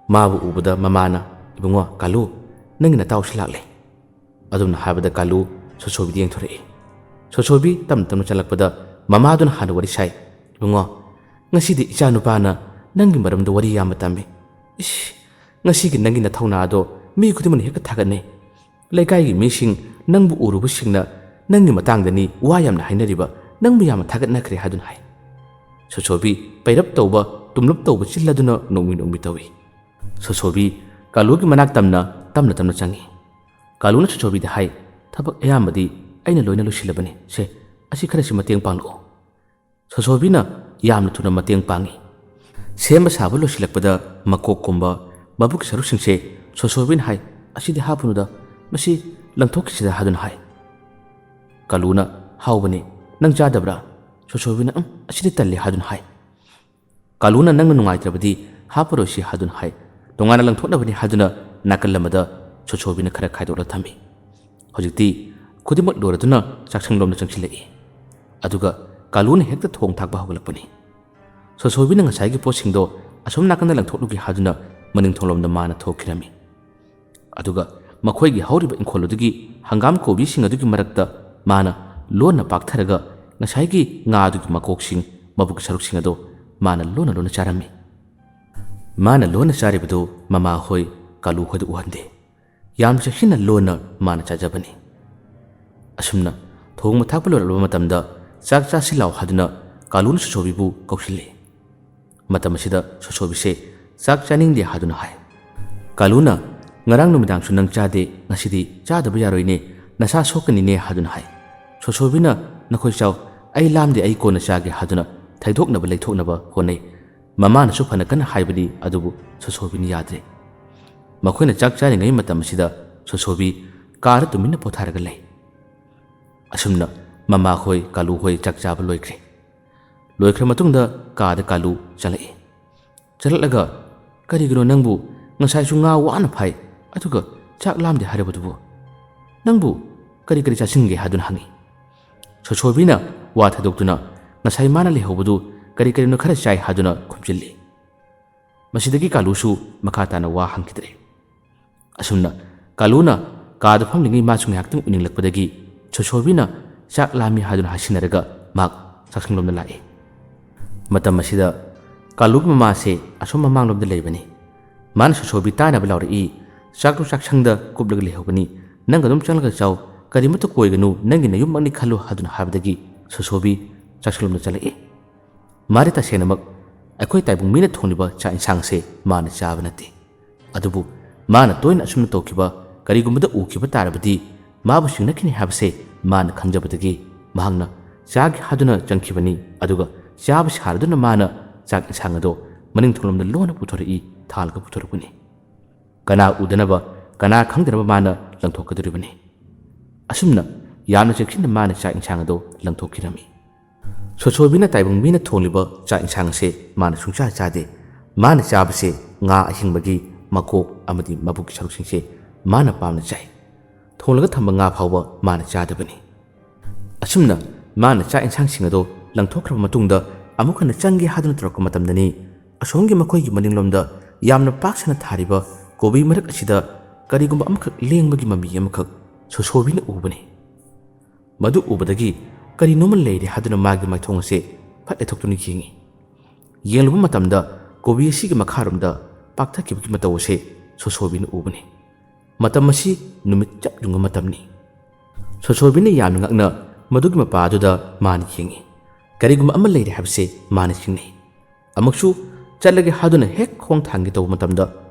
ꯃꯥꯕꯨ ꯎꯕꯗ ꯃꯃꯥꯅ, "ꯏꯕꯨꯡꯉꯣ ꯀꯥꯂꯨ, ꯅꯪꯒꯤ ꯅꯇꯥꯎꯁꯤ ꯂꯥꯛꯂꯦ"꯫ ꯑꯗꯨꯝꯅ ꯍꯥꯏꯕꯗ ꯀꯥꯂꯨ ꯁꯣꯁꯣꯕꯤꯗ ꯌꯦꯡꯊꯣꯔꯛꯏ꯫ ꯁꯣꯁꯣꯕꯤ ꯇꯞꯅ ꯇꯞꯅ ꯆꯪꯂꯛꯄꯗ ꯃꯃꯥꯗꯨꯅ ꯍꯥꯟꯅ ꯋꯥꯔꯤ ꯁꯥꯏ, "ꯏꯕꯨꯡꯉꯣ, ꯉꯁꯤꯗꯤ ꯏꯆꯥ ꯅꯨꯄꯥꯅ ꯅꯪꯒꯤ ꯃꯔꯝꯗ ꯋꯥꯔꯤ ꯌꯥꯝꯅ ꯇꯝꯃꯤ꯫ ꯏꯁ, ꯉꯁꯤꯒꯤ ꯅꯪꯒꯤ ꯅꯊꯧꯅꯥ ꯑꯗꯣ ꯃꯤ ꯈꯨꯗꯤꯡꯃꯛꯅ ꯍꯦꯛꯇ ꯊꯥꯒꯠꯅꯩ꯫ ꯂꯩꯀꯥꯏꯒꯤ ꯃꯤꯁꯤꯡ ꯅꯪꯕꯨ ꯎꯔꯨꯕꯁꯤꯡꯅ ꯅꯪꯒꯤ ꯃꯇꯥꯡꯗꯅꯤ ꯋꯥ ꯌꯥꯝꯅ ꯍꯥꯏꯅꯔꯤꯕ, ꯅꯪꯕꯨ ꯌꯥꯝꯅ ꯊꯥꯒꯠꯅꯈ꯭ꯔꯦ" ꯍꯥꯏꯗꯨꯅ ꯍꯥꯏ꯫ ꯁꯣꯁꯣꯕꯤ ꯄꯩꯔꯞ ꯇꯧꯕ, ꯇꯨꯝꯂꯞ ꯇꯧꯕ ꯆꯤꯜ ꯑꯗꯨꯅ ꯅꯣꯛꯃꯤ ꯅꯣꯛꯃꯤ ꯇꯧꯏ꯫ ꯁꯣꯁꯣꯕꯤ ꯀꯥꯂꯨꯒꯤ ꯃꯅꯥꯛ ꯇꯝꯅ ꯇꯞꯅ ꯇꯞꯅ ꯆꯪꯉꯤ꯫ ꯀꯥꯂꯨꯅ ꯁꯣꯁꯣꯕꯤꯗ ꯍꯥꯏ, "ꯊꯕꯛ ꯑꯌꯥꯝꯕꯗꯤ ꯑꯩꯅ ꯂꯣꯏꯅ ꯂꯣꯏꯁꯤꯜꯂꯕꯅꯤ꯫ ꯁꯦ, ꯑꯁꯤ ꯈꯔꯁꯤ ꯃꯇꯦꯡ ꯄꯥꯡꯂꯛꯑꯣ꯫" ꯁꯣꯁꯣꯕꯤꯅ ꯌꯥꯝꯅ ꯊꯨꯅ ꯃꯇꯦꯡ ꯄꯥꯡꯉꯤ꯫ ꯁꯦꯝꯕ ꯁꯥꯕ ꯂꯣꯏꯁꯤꯜꯂꯛꯄꯗ ꯃꯀꯣꯛꯀꯨꯝꯕ ꯃꯕꯨꯛꯀꯤ ꯁꯔꯨꯛꯁꯤꯡꯁꯦ ꯁꯣꯁꯣꯕꯤꯅ ꯍꯥꯏ, "ꯑꯁꯤꯗꯤ ꯍꯥꯞꯄꯨꯅꯨꯗ, ꯃꯁꯤ ꯂꯪꯊꯣꯛꯈꯤꯁꯤꯗ" ꯍꯥꯏꯗꯨꯅ ꯍꯥꯏ꯫ ꯀꯥꯂꯨꯅ, "ꯍꯥꯎꯕꯅꯤ, ꯅꯪ ꯆꯥꯗꯕ꯭ꯔꯥ?" ꯁꯣꯁꯣꯕꯤꯅ, "ꯎꯝ, ꯑꯁꯤꯗꯤ ꯇꯜꯂꯤ" ꯍꯥꯏꯗꯨꯅ ꯍꯥꯏ꯫ ꯀꯥꯂꯨꯅ, "ꯅꯪꯅ ꯅꯨꯡꯉꯥꯏꯇ꯭ꯔꯕꯗꯤ ꯍꯥꯞꯄꯔꯣꯏꯁꯤ" ꯍꯥꯏꯗꯨꯅ ꯍꯥꯏ꯫ "ꯇꯣꯉꯥꯟꯅ ꯂꯪꯊꯣꯛꯅꯕꯅꯤ" ꯍꯥꯏꯗꯨꯅ ꯅꯥꯀꯜ ꯑꯃꯗ ꯁꯣꯁꯣꯕꯤꯅ ꯈꯔ ꯈꯥꯏꯗꯣꯛꯂ ꯊꯝꯃꯤ꯫ ꯍꯧꯖꯤꯛꯇꯤ ꯈꯨꯗꯤꯡꯃꯛ ꯂꯣꯏꯔꯗꯨꯅ ꯆꯥꯛꯁꯪꯂꯣꯝꯗ ꯆꯪꯁꯤꯜꯂꯛꯏ꯫ ꯑꯗꯨꯒ ꯀꯥꯂꯨꯅ ꯍꯦꯛꯇ ꯊꯣꯡ ꯊꯥꯛꯄ ꯍꯧꯒꯠꯂꯛꯄꯅꯤ꯫ ꯁꯣꯁꯣꯕꯤꯅ ꯉꯁꯥꯏꯒꯤ ꯄꯣꯠꯁꯤꯡꯗꯣ ꯑꯁꯣꯝ ꯅꯥꯀꯟꯗ ꯂꯪꯊꯣꯛꯂꯨꯒꯦ ꯍꯥꯏꯗꯨꯅ ꯃꯅꯤꯡ ꯊꯣꯡꯂꯣꯝꯗ ꯃꯥꯅ ꯊꯣꯛꯈꯤꯔꯝꯃꯤ꯫ ꯑꯗꯨꯒ ꯃꯈꯣꯏꯒꯤ ꯍꯧꯔꯤꯕ ꯏꯪꯈꯣꯜ ꯑꯗꯨꯒꯤ ꯍꯪꯒꯥꯝ ꯀꯣꯕꯤꯁꯤꯡ ꯑꯗꯨꯒꯤ ꯃꯔꯛꯇ ꯃꯥꯅ ꯂꯣꯟꯅ ꯄꯥꯛꯊꯔꯒ ꯉꯁꯥꯏꯒꯤ ꯉꯥ ꯑꯗꯨꯒꯤ ꯃꯀꯣꯛꯁꯤꯡ, ꯃꯕꯨꯛ ꯁꯔꯨꯛꯁꯤꯡ ꯑꯗꯨ ꯃꯥꯅ ꯂꯣꯟꯅ ꯂꯣꯟꯅ ꯆꯥꯔꯝꯃꯤ꯫ ꯃꯥꯅ ꯂꯣꯟꯅ ꯆꯥꯔꯤꯕꯗꯨ ꯃꯃꯥꯍꯣꯏ, ꯀꯥꯂꯨ ꯍꯣꯏꯗ ꯎꯍꯟꯗꯦ꯫ ꯌꯥꯝ ꯆꯦꯛꯁꯤꯟꯅ ꯂꯣꯟꯅ ꯃꯥꯅ ꯆꯥꯖꯕꯅꯤ꯫ ꯑꯁꯨꯝꯅ ꯊꯣꯡꯕ ꯊꯥꯛꯄ ꯂꯣꯏꯔꯛꯂꯕ ꯃꯇꯝꯗ ꯆꯥꯛ ꯆꯥꯁꯤ ꯂꯥꯎ ꯍꯥꯏꯗꯨꯅ ꯀꯥꯂꯨꯅ ꯁꯣꯁꯣꯕꯤꯕꯨ ꯀꯧꯁꯤꯜꯂꯤ꯫ ꯃꯇꯝ ꯑꯁꯤꯗ ꯁꯣꯁꯣꯕꯤꯁꯦ ꯆꯥꯛ ꯆꯥꯅꯤꯡꯗꯦ ꯍꯥꯏꯗꯨꯅ ꯍꯥꯏ꯫ ꯀꯥꯂꯨꯅ, "ꯉꯔꯥꯡ ꯅꯨꯃꯤꯗꯥꯡꯁꯨ ꯅꯪ ꯆꯥꯗꯦ, ꯉꯁꯤꯗꯤ ꯆꯥꯗꯕ ꯌꯥꯔꯣꯏꯅꯦ, ꯅꯁꯥ ꯁꯣꯛꯀꯅꯤꯅꯦ" ꯍꯥꯏꯗꯨꯅ ꯍꯥꯏ꯫ ꯁꯣꯁꯣꯕꯤꯅ, "ꯅꯈꯣꯏ ꯆꯥꯎ, ꯑꯩ ꯂꯥꯝꯗꯦ, ꯑꯩ ꯀꯣꯟꯅ ꯆꯥꯒꯦ" ꯍꯥꯏꯗꯨꯅ ꯊꯩꯗꯣꯛꯅꯕ ꯂꯩꯊꯣꯛꯅꯕ ꯍꯣꯠꯅꯩ꯫ ꯃꯃꯥꯅꯁꯨ ꯐꯅ ꯀꯟꯅ ꯍꯥꯏꯕꯅꯤ, ꯑꯗꯨꯕꯨ ꯁꯣꯁꯣꯕꯤꯅ ꯌꯥꯗ꯭ꯔꯦ꯫ ꯃꯈꯣꯏꯅ ꯆꯥꯛ ꯆꯥꯔꯤꯉꯩ ꯃꯇꯝ ꯑꯁꯤꯗ ꯁꯣꯁꯣꯕꯤ ꯀꯥꯗ ꯇꯨꯃꯤꯟꯅ ꯄꯣꯊꯥꯔꯒ ꯂꯩ꯫ ꯑꯁꯨꯝꯅ ꯃꯃꯥꯍꯣꯏ, ꯀꯥꯂꯨꯍꯣꯏ ꯆꯥꯛ ꯆꯥꯕ ꯂꯣꯏꯈ꯭ꯔꯦ꯫ ꯂꯣꯏꯈ꯭ꯔ ꯃꯇꯨꯡꯗ ꯀꯥꯗ ꯀꯥꯂꯨ ꯆꯪꯂꯛꯏ꯫ ꯆꯪꯂꯛꯂꯒ, "ꯀꯔꯤꯒꯤꯅꯣ ꯅꯪꯕꯨ? ꯉꯁꯥꯏꯁꯨ ꯉꯥ ꯋꯥꯅ ꯐꯥꯏ, ꯑꯗꯨꯒ ꯆꯥꯛ ꯂꯥꯝꯗꯦ ꯍꯥꯏꯔꯕꯗꯨꯕꯨ? ꯅꯪꯕꯨ ꯀꯔꯤ ꯀꯔꯤ ꯆꯥꯁꯤꯟꯒꯦ?" ꯍꯥꯏꯗꯨꯅ ꯍꯪꯉꯤ꯫ ꯁꯣꯁꯣꯕꯤꯅ ꯋꯥ ꯊꯥꯗꯣꯛꯇꯨꯅ ꯉꯁꯥꯏ ꯃꯥꯅ ꯂꯩꯍꯧꯕꯗꯨ ꯀꯔꯤ ꯀꯔꯤꯅꯣ ꯈꯔ ꯆꯥꯏ ꯍꯥꯏꯗꯨꯅ ꯈꯨꯝꯖꯤꯜꯂꯤ꯫ ꯃꯁꯤꯗꯒꯤ ꯀꯥꯂꯨꯁꯨ ꯃꯈꯥ ꯇꯥꯅ ꯋꯥ ꯍꯪꯈꯤꯗ꯭ꯔꯦ꯫ ꯑꯁꯨꯝꯅ ꯀꯥꯂꯨꯅ ꯀꯥꯗ ꯐꯝꯂꯤꯉꯩ ꯃꯥꯁꯨ ꯉꯥꯏꯍꯥꯛꯇꯪ ꯎꯅꯤꯡꯂꯛꯄꯗꯒꯤ ꯁꯣꯁꯣꯕꯤꯅ ꯆꯥꯛ ꯂꯥꯝꯃꯤ ꯍꯥꯏꯗꯨꯅ ꯍꯥꯏꯁꯤꯟꯅꯔꯒ ꯃꯍꯥꯛ ꯆꯥꯛꯁꯪꯂꯣꯝꯗ ꯂꯥꯛꯏ꯫ ꯃꯇꯝ ꯑꯁꯤꯗ ꯀꯥꯂꯨꯒꯤ ꯃꯃꯥꯁꯦ ꯑꯁꯣꯝ ꯃꯃꯥꯡꯂꯣꯝꯗ ꯂꯩꯕꯅꯤ꯫ ꯃꯥꯅ ꯁꯣꯁꯣꯕꯤ ꯇꯥꯅꯕ ꯂꯥꯎꯔꯛꯏ, "ꯆꯥꯛꯇꯨ ꯆꯥꯛꯁꯪꯗ ꯀꯨꯞꯂꯒ ꯂꯩꯍꯧꯕꯅꯤ, ꯅꯪ ꯑꯗꯨꯝ ꯆꯪꯂꯒ ꯆꯥꯎ, ꯀꯔꯤꯃꯠꯇ ꯀꯣꯏꯒꯅꯨ, ꯅꯪꯒꯤ ꯅꯌꯨꯝꯃꯛꯅꯤ ꯈꯜꯂꯨ" ꯍꯥꯏꯗꯨꯅ ꯍꯥꯏꯕꯗꯒꯤ ꯁꯣꯁꯣꯕꯤ ꯆꯥꯛꯁꯪꯂꯣꯝꯗ ꯆꯪꯂꯛꯏ꯫ ꯃꯥꯗꯤ ꯇꯁꯦꯡꯅꯃꯛ ꯑꯩꯈꯣꯏ ꯇꯥꯏꯕꯪ ꯃꯤꯅ ꯊꯣꯡꯂꯤꯕ ꯆꯥꯛ ꯏꯟꯁꯥꯡꯁꯦ ꯃꯥꯅ ꯆꯥꯕ ꯅꯠꯇꯦ꯫ ꯑꯗꯨꯕꯨ ꯃꯥꯅ ꯇꯣꯏꯅ ꯑꯁꯨꯝꯅ ꯇꯧꯈꯤꯕ ꯀꯔꯤꯒꯨꯝꯕꯗ ꯎꯈꯤꯕ ꯇꯥꯔꯕꯗꯤ ꯃꯥꯕꯨ ꯁꯤꯡꯅꯈꯤꯅꯤ ꯍꯥꯏꯕꯁꯦ ꯃꯥꯅ ꯈꯪꯖꯕꯗꯒꯤ ꯃꯍꯥꯛꯅ ꯆꯥꯒꯦ ꯍꯥꯗꯨꯅ ꯆꯪꯈꯤꯕꯅꯤ꯫ ꯑꯗꯨꯒ ꯆꯥꯕ ꯁꯥꯔꯗꯨꯅ ꯃꯥꯅ ꯆꯥꯛ ꯏꯟꯁꯥꯡ ꯑꯗꯣ ꯃꯅꯤꯡ ꯊꯣꯡꯂꯣꯝꯗ ꯂꯣꯟꯅ ꯄꯨꯊꯣꯔꯛꯏ, ꯊꯥꯜꯂꯒ ꯄꯨꯊꯣꯔꯛꯄꯅꯤ꯫ ꯀꯅꯥ ꯎꯗꯅꯕ, ꯀꯅꯥ ꯈꯪꯗꯅꯕ ꯃꯥꯅ ꯂꯪꯊꯣꯛꯀꯗꯧꯔꯤꯕꯅꯤ꯫ ꯑꯁꯨꯝꯅ ꯌꯥꯝꯅ ꯆꯦꯛꯁꯤꯟꯅ ꯃꯥꯅ ꯆꯥꯛ ꯏꯟꯁꯥꯡ ꯑꯗꯣ ꯂꯪꯊꯣꯛꯈꯤꯔꯝꯃꯤ꯫ ꯁꯣꯁꯣꯕꯤꯅ ꯇꯥꯏꯕꯪ ꯃꯤꯅ ꯊꯣꯡꯂꯤꯕ ꯆꯥꯛ ꯏꯟꯁꯥꯡ ꯑꯁꯦ ꯃꯥꯅ ꯁꯨꯡꯆꯥ ꯆꯥꯗꯦ꯫ ꯃꯥꯅ ꯆꯥꯕꯁꯦ ꯉꯥ ꯑꯍꯤꯡꯕꯒꯤ ꯃꯀꯣꯛ ꯑꯃꯗꯤ ꯃꯕꯨꯛꯀꯤ ꯁꯔꯨꯛꯁꯤꯡꯁꯦ ꯃꯥꯅ ꯄꯥꯝꯅ ꯆꯥꯏ꯫ ꯊꯣꯡꯂꯒ ꯊꯝꯕ ꯉꯥ ꯐꯥꯎꯕ ꯃꯥꯅ ꯆꯥꯗꯕꯅꯤ꯫ ꯑꯁꯨꯝꯅ ꯃꯥꯅ ꯆꯥꯛ ꯏꯟꯁꯥꯡꯁꯤꯡ ꯑꯗꯣ ꯂꯪꯊꯣꯛꯈ꯭ꯔꯕ ꯃꯇꯨꯡꯗ ꯑꯃꯨꯛ ꯍꯟꯅ ꯆꯪꯒꯦ ꯍꯥꯏꯗꯨꯅ ꯇꯧꯔꯛꯄ ꯃꯇꯝꯗꯅꯤ ꯑꯁꯣꯝꯒꯤ ꯃꯈꯣꯏꯒꯤ ꯃꯅꯤꯡꯂꯣꯝꯗ ꯌꯥꯝꯅ ꯄꯥꯛ ꯁꯟꯅ ꯊꯥꯔꯤꯕ ꯀꯣꯕꯤ ꯃꯔꯛ ꯑꯁꯤꯗ ꯀꯔꯤꯒꯨꯝꯕ ꯑꯃꯈꯛ ꯂꯦꯡꯕꯒꯤ ꯃꯃꯤ ꯑꯃꯈꯛ ꯁꯣꯁꯣꯕꯤꯅ ꯎꯕꯅꯤ꯫ ꯃꯗꯨ ꯎꯕꯗꯒꯤ ꯀꯔꯤꯅꯣꯃ ꯂꯩꯔꯦ ꯍꯥꯏꯗꯨꯅ ꯃꯥꯒꯤ ꯃꯥꯏꯊꯣꯡ ꯑꯁꯦ ꯐꯠ ꯂꯩꯊꯣꯛꯇꯨꯅ ꯌꯦꯡꯉꯤ꯫ ꯌꯦꯡꯂꯨꯕ ꯃꯇꯝꯗ ꯀꯣꯕꯤ ꯑꯁꯤꯒꯤ ꯃꯈꯥꯔꯣꯝꯗ ꯄꯥꯛꯊꯈꯤꯕꯒꯤ ꯃꯇꯧ ꯑꯁꯦ ꯁꯣꯁꯣꯕꯤꯅ ꯎꯕꯅꯤ꯫ ꯃꯇꯝ ꯑꯁꯤ ꯅꯨꯃꯤꯠ ꯆꯞ ꯌꯨꯡꯕ ꯃꯇꯝꯅꯤ꯫ ꯁꯣꯁꯣꯕꯤꯅ ꯌꯥꯝꯅ ꯉꯛꯅ ꯃꯗꯨꯒꯤ ꯃꯄꯥ ꯑꯗꯨꯗ ꯃꯥꯅ ꯌꯦꯡꯉꯤ꯫ ꯀꯔꯤꯒꯨꯝꯕ ꯑꯃ ꯂꯩꯔꯦ ꯍꯥꯏꯕꯁꯦ ꯃꯥꯅ ꯆꯤꯡꯅꯩ꯫ ꯑꯃꯨꯛꯁꯨ ꯆꯠꯂꯒꯦ ꯍꯥꯏꯗꯨꯅ ꯍꯦꯛ ꯈꯣꯡ ꯊꯥꯡꯒꯦ ꯇꯧꯕ ꯃꯇꯝꯗ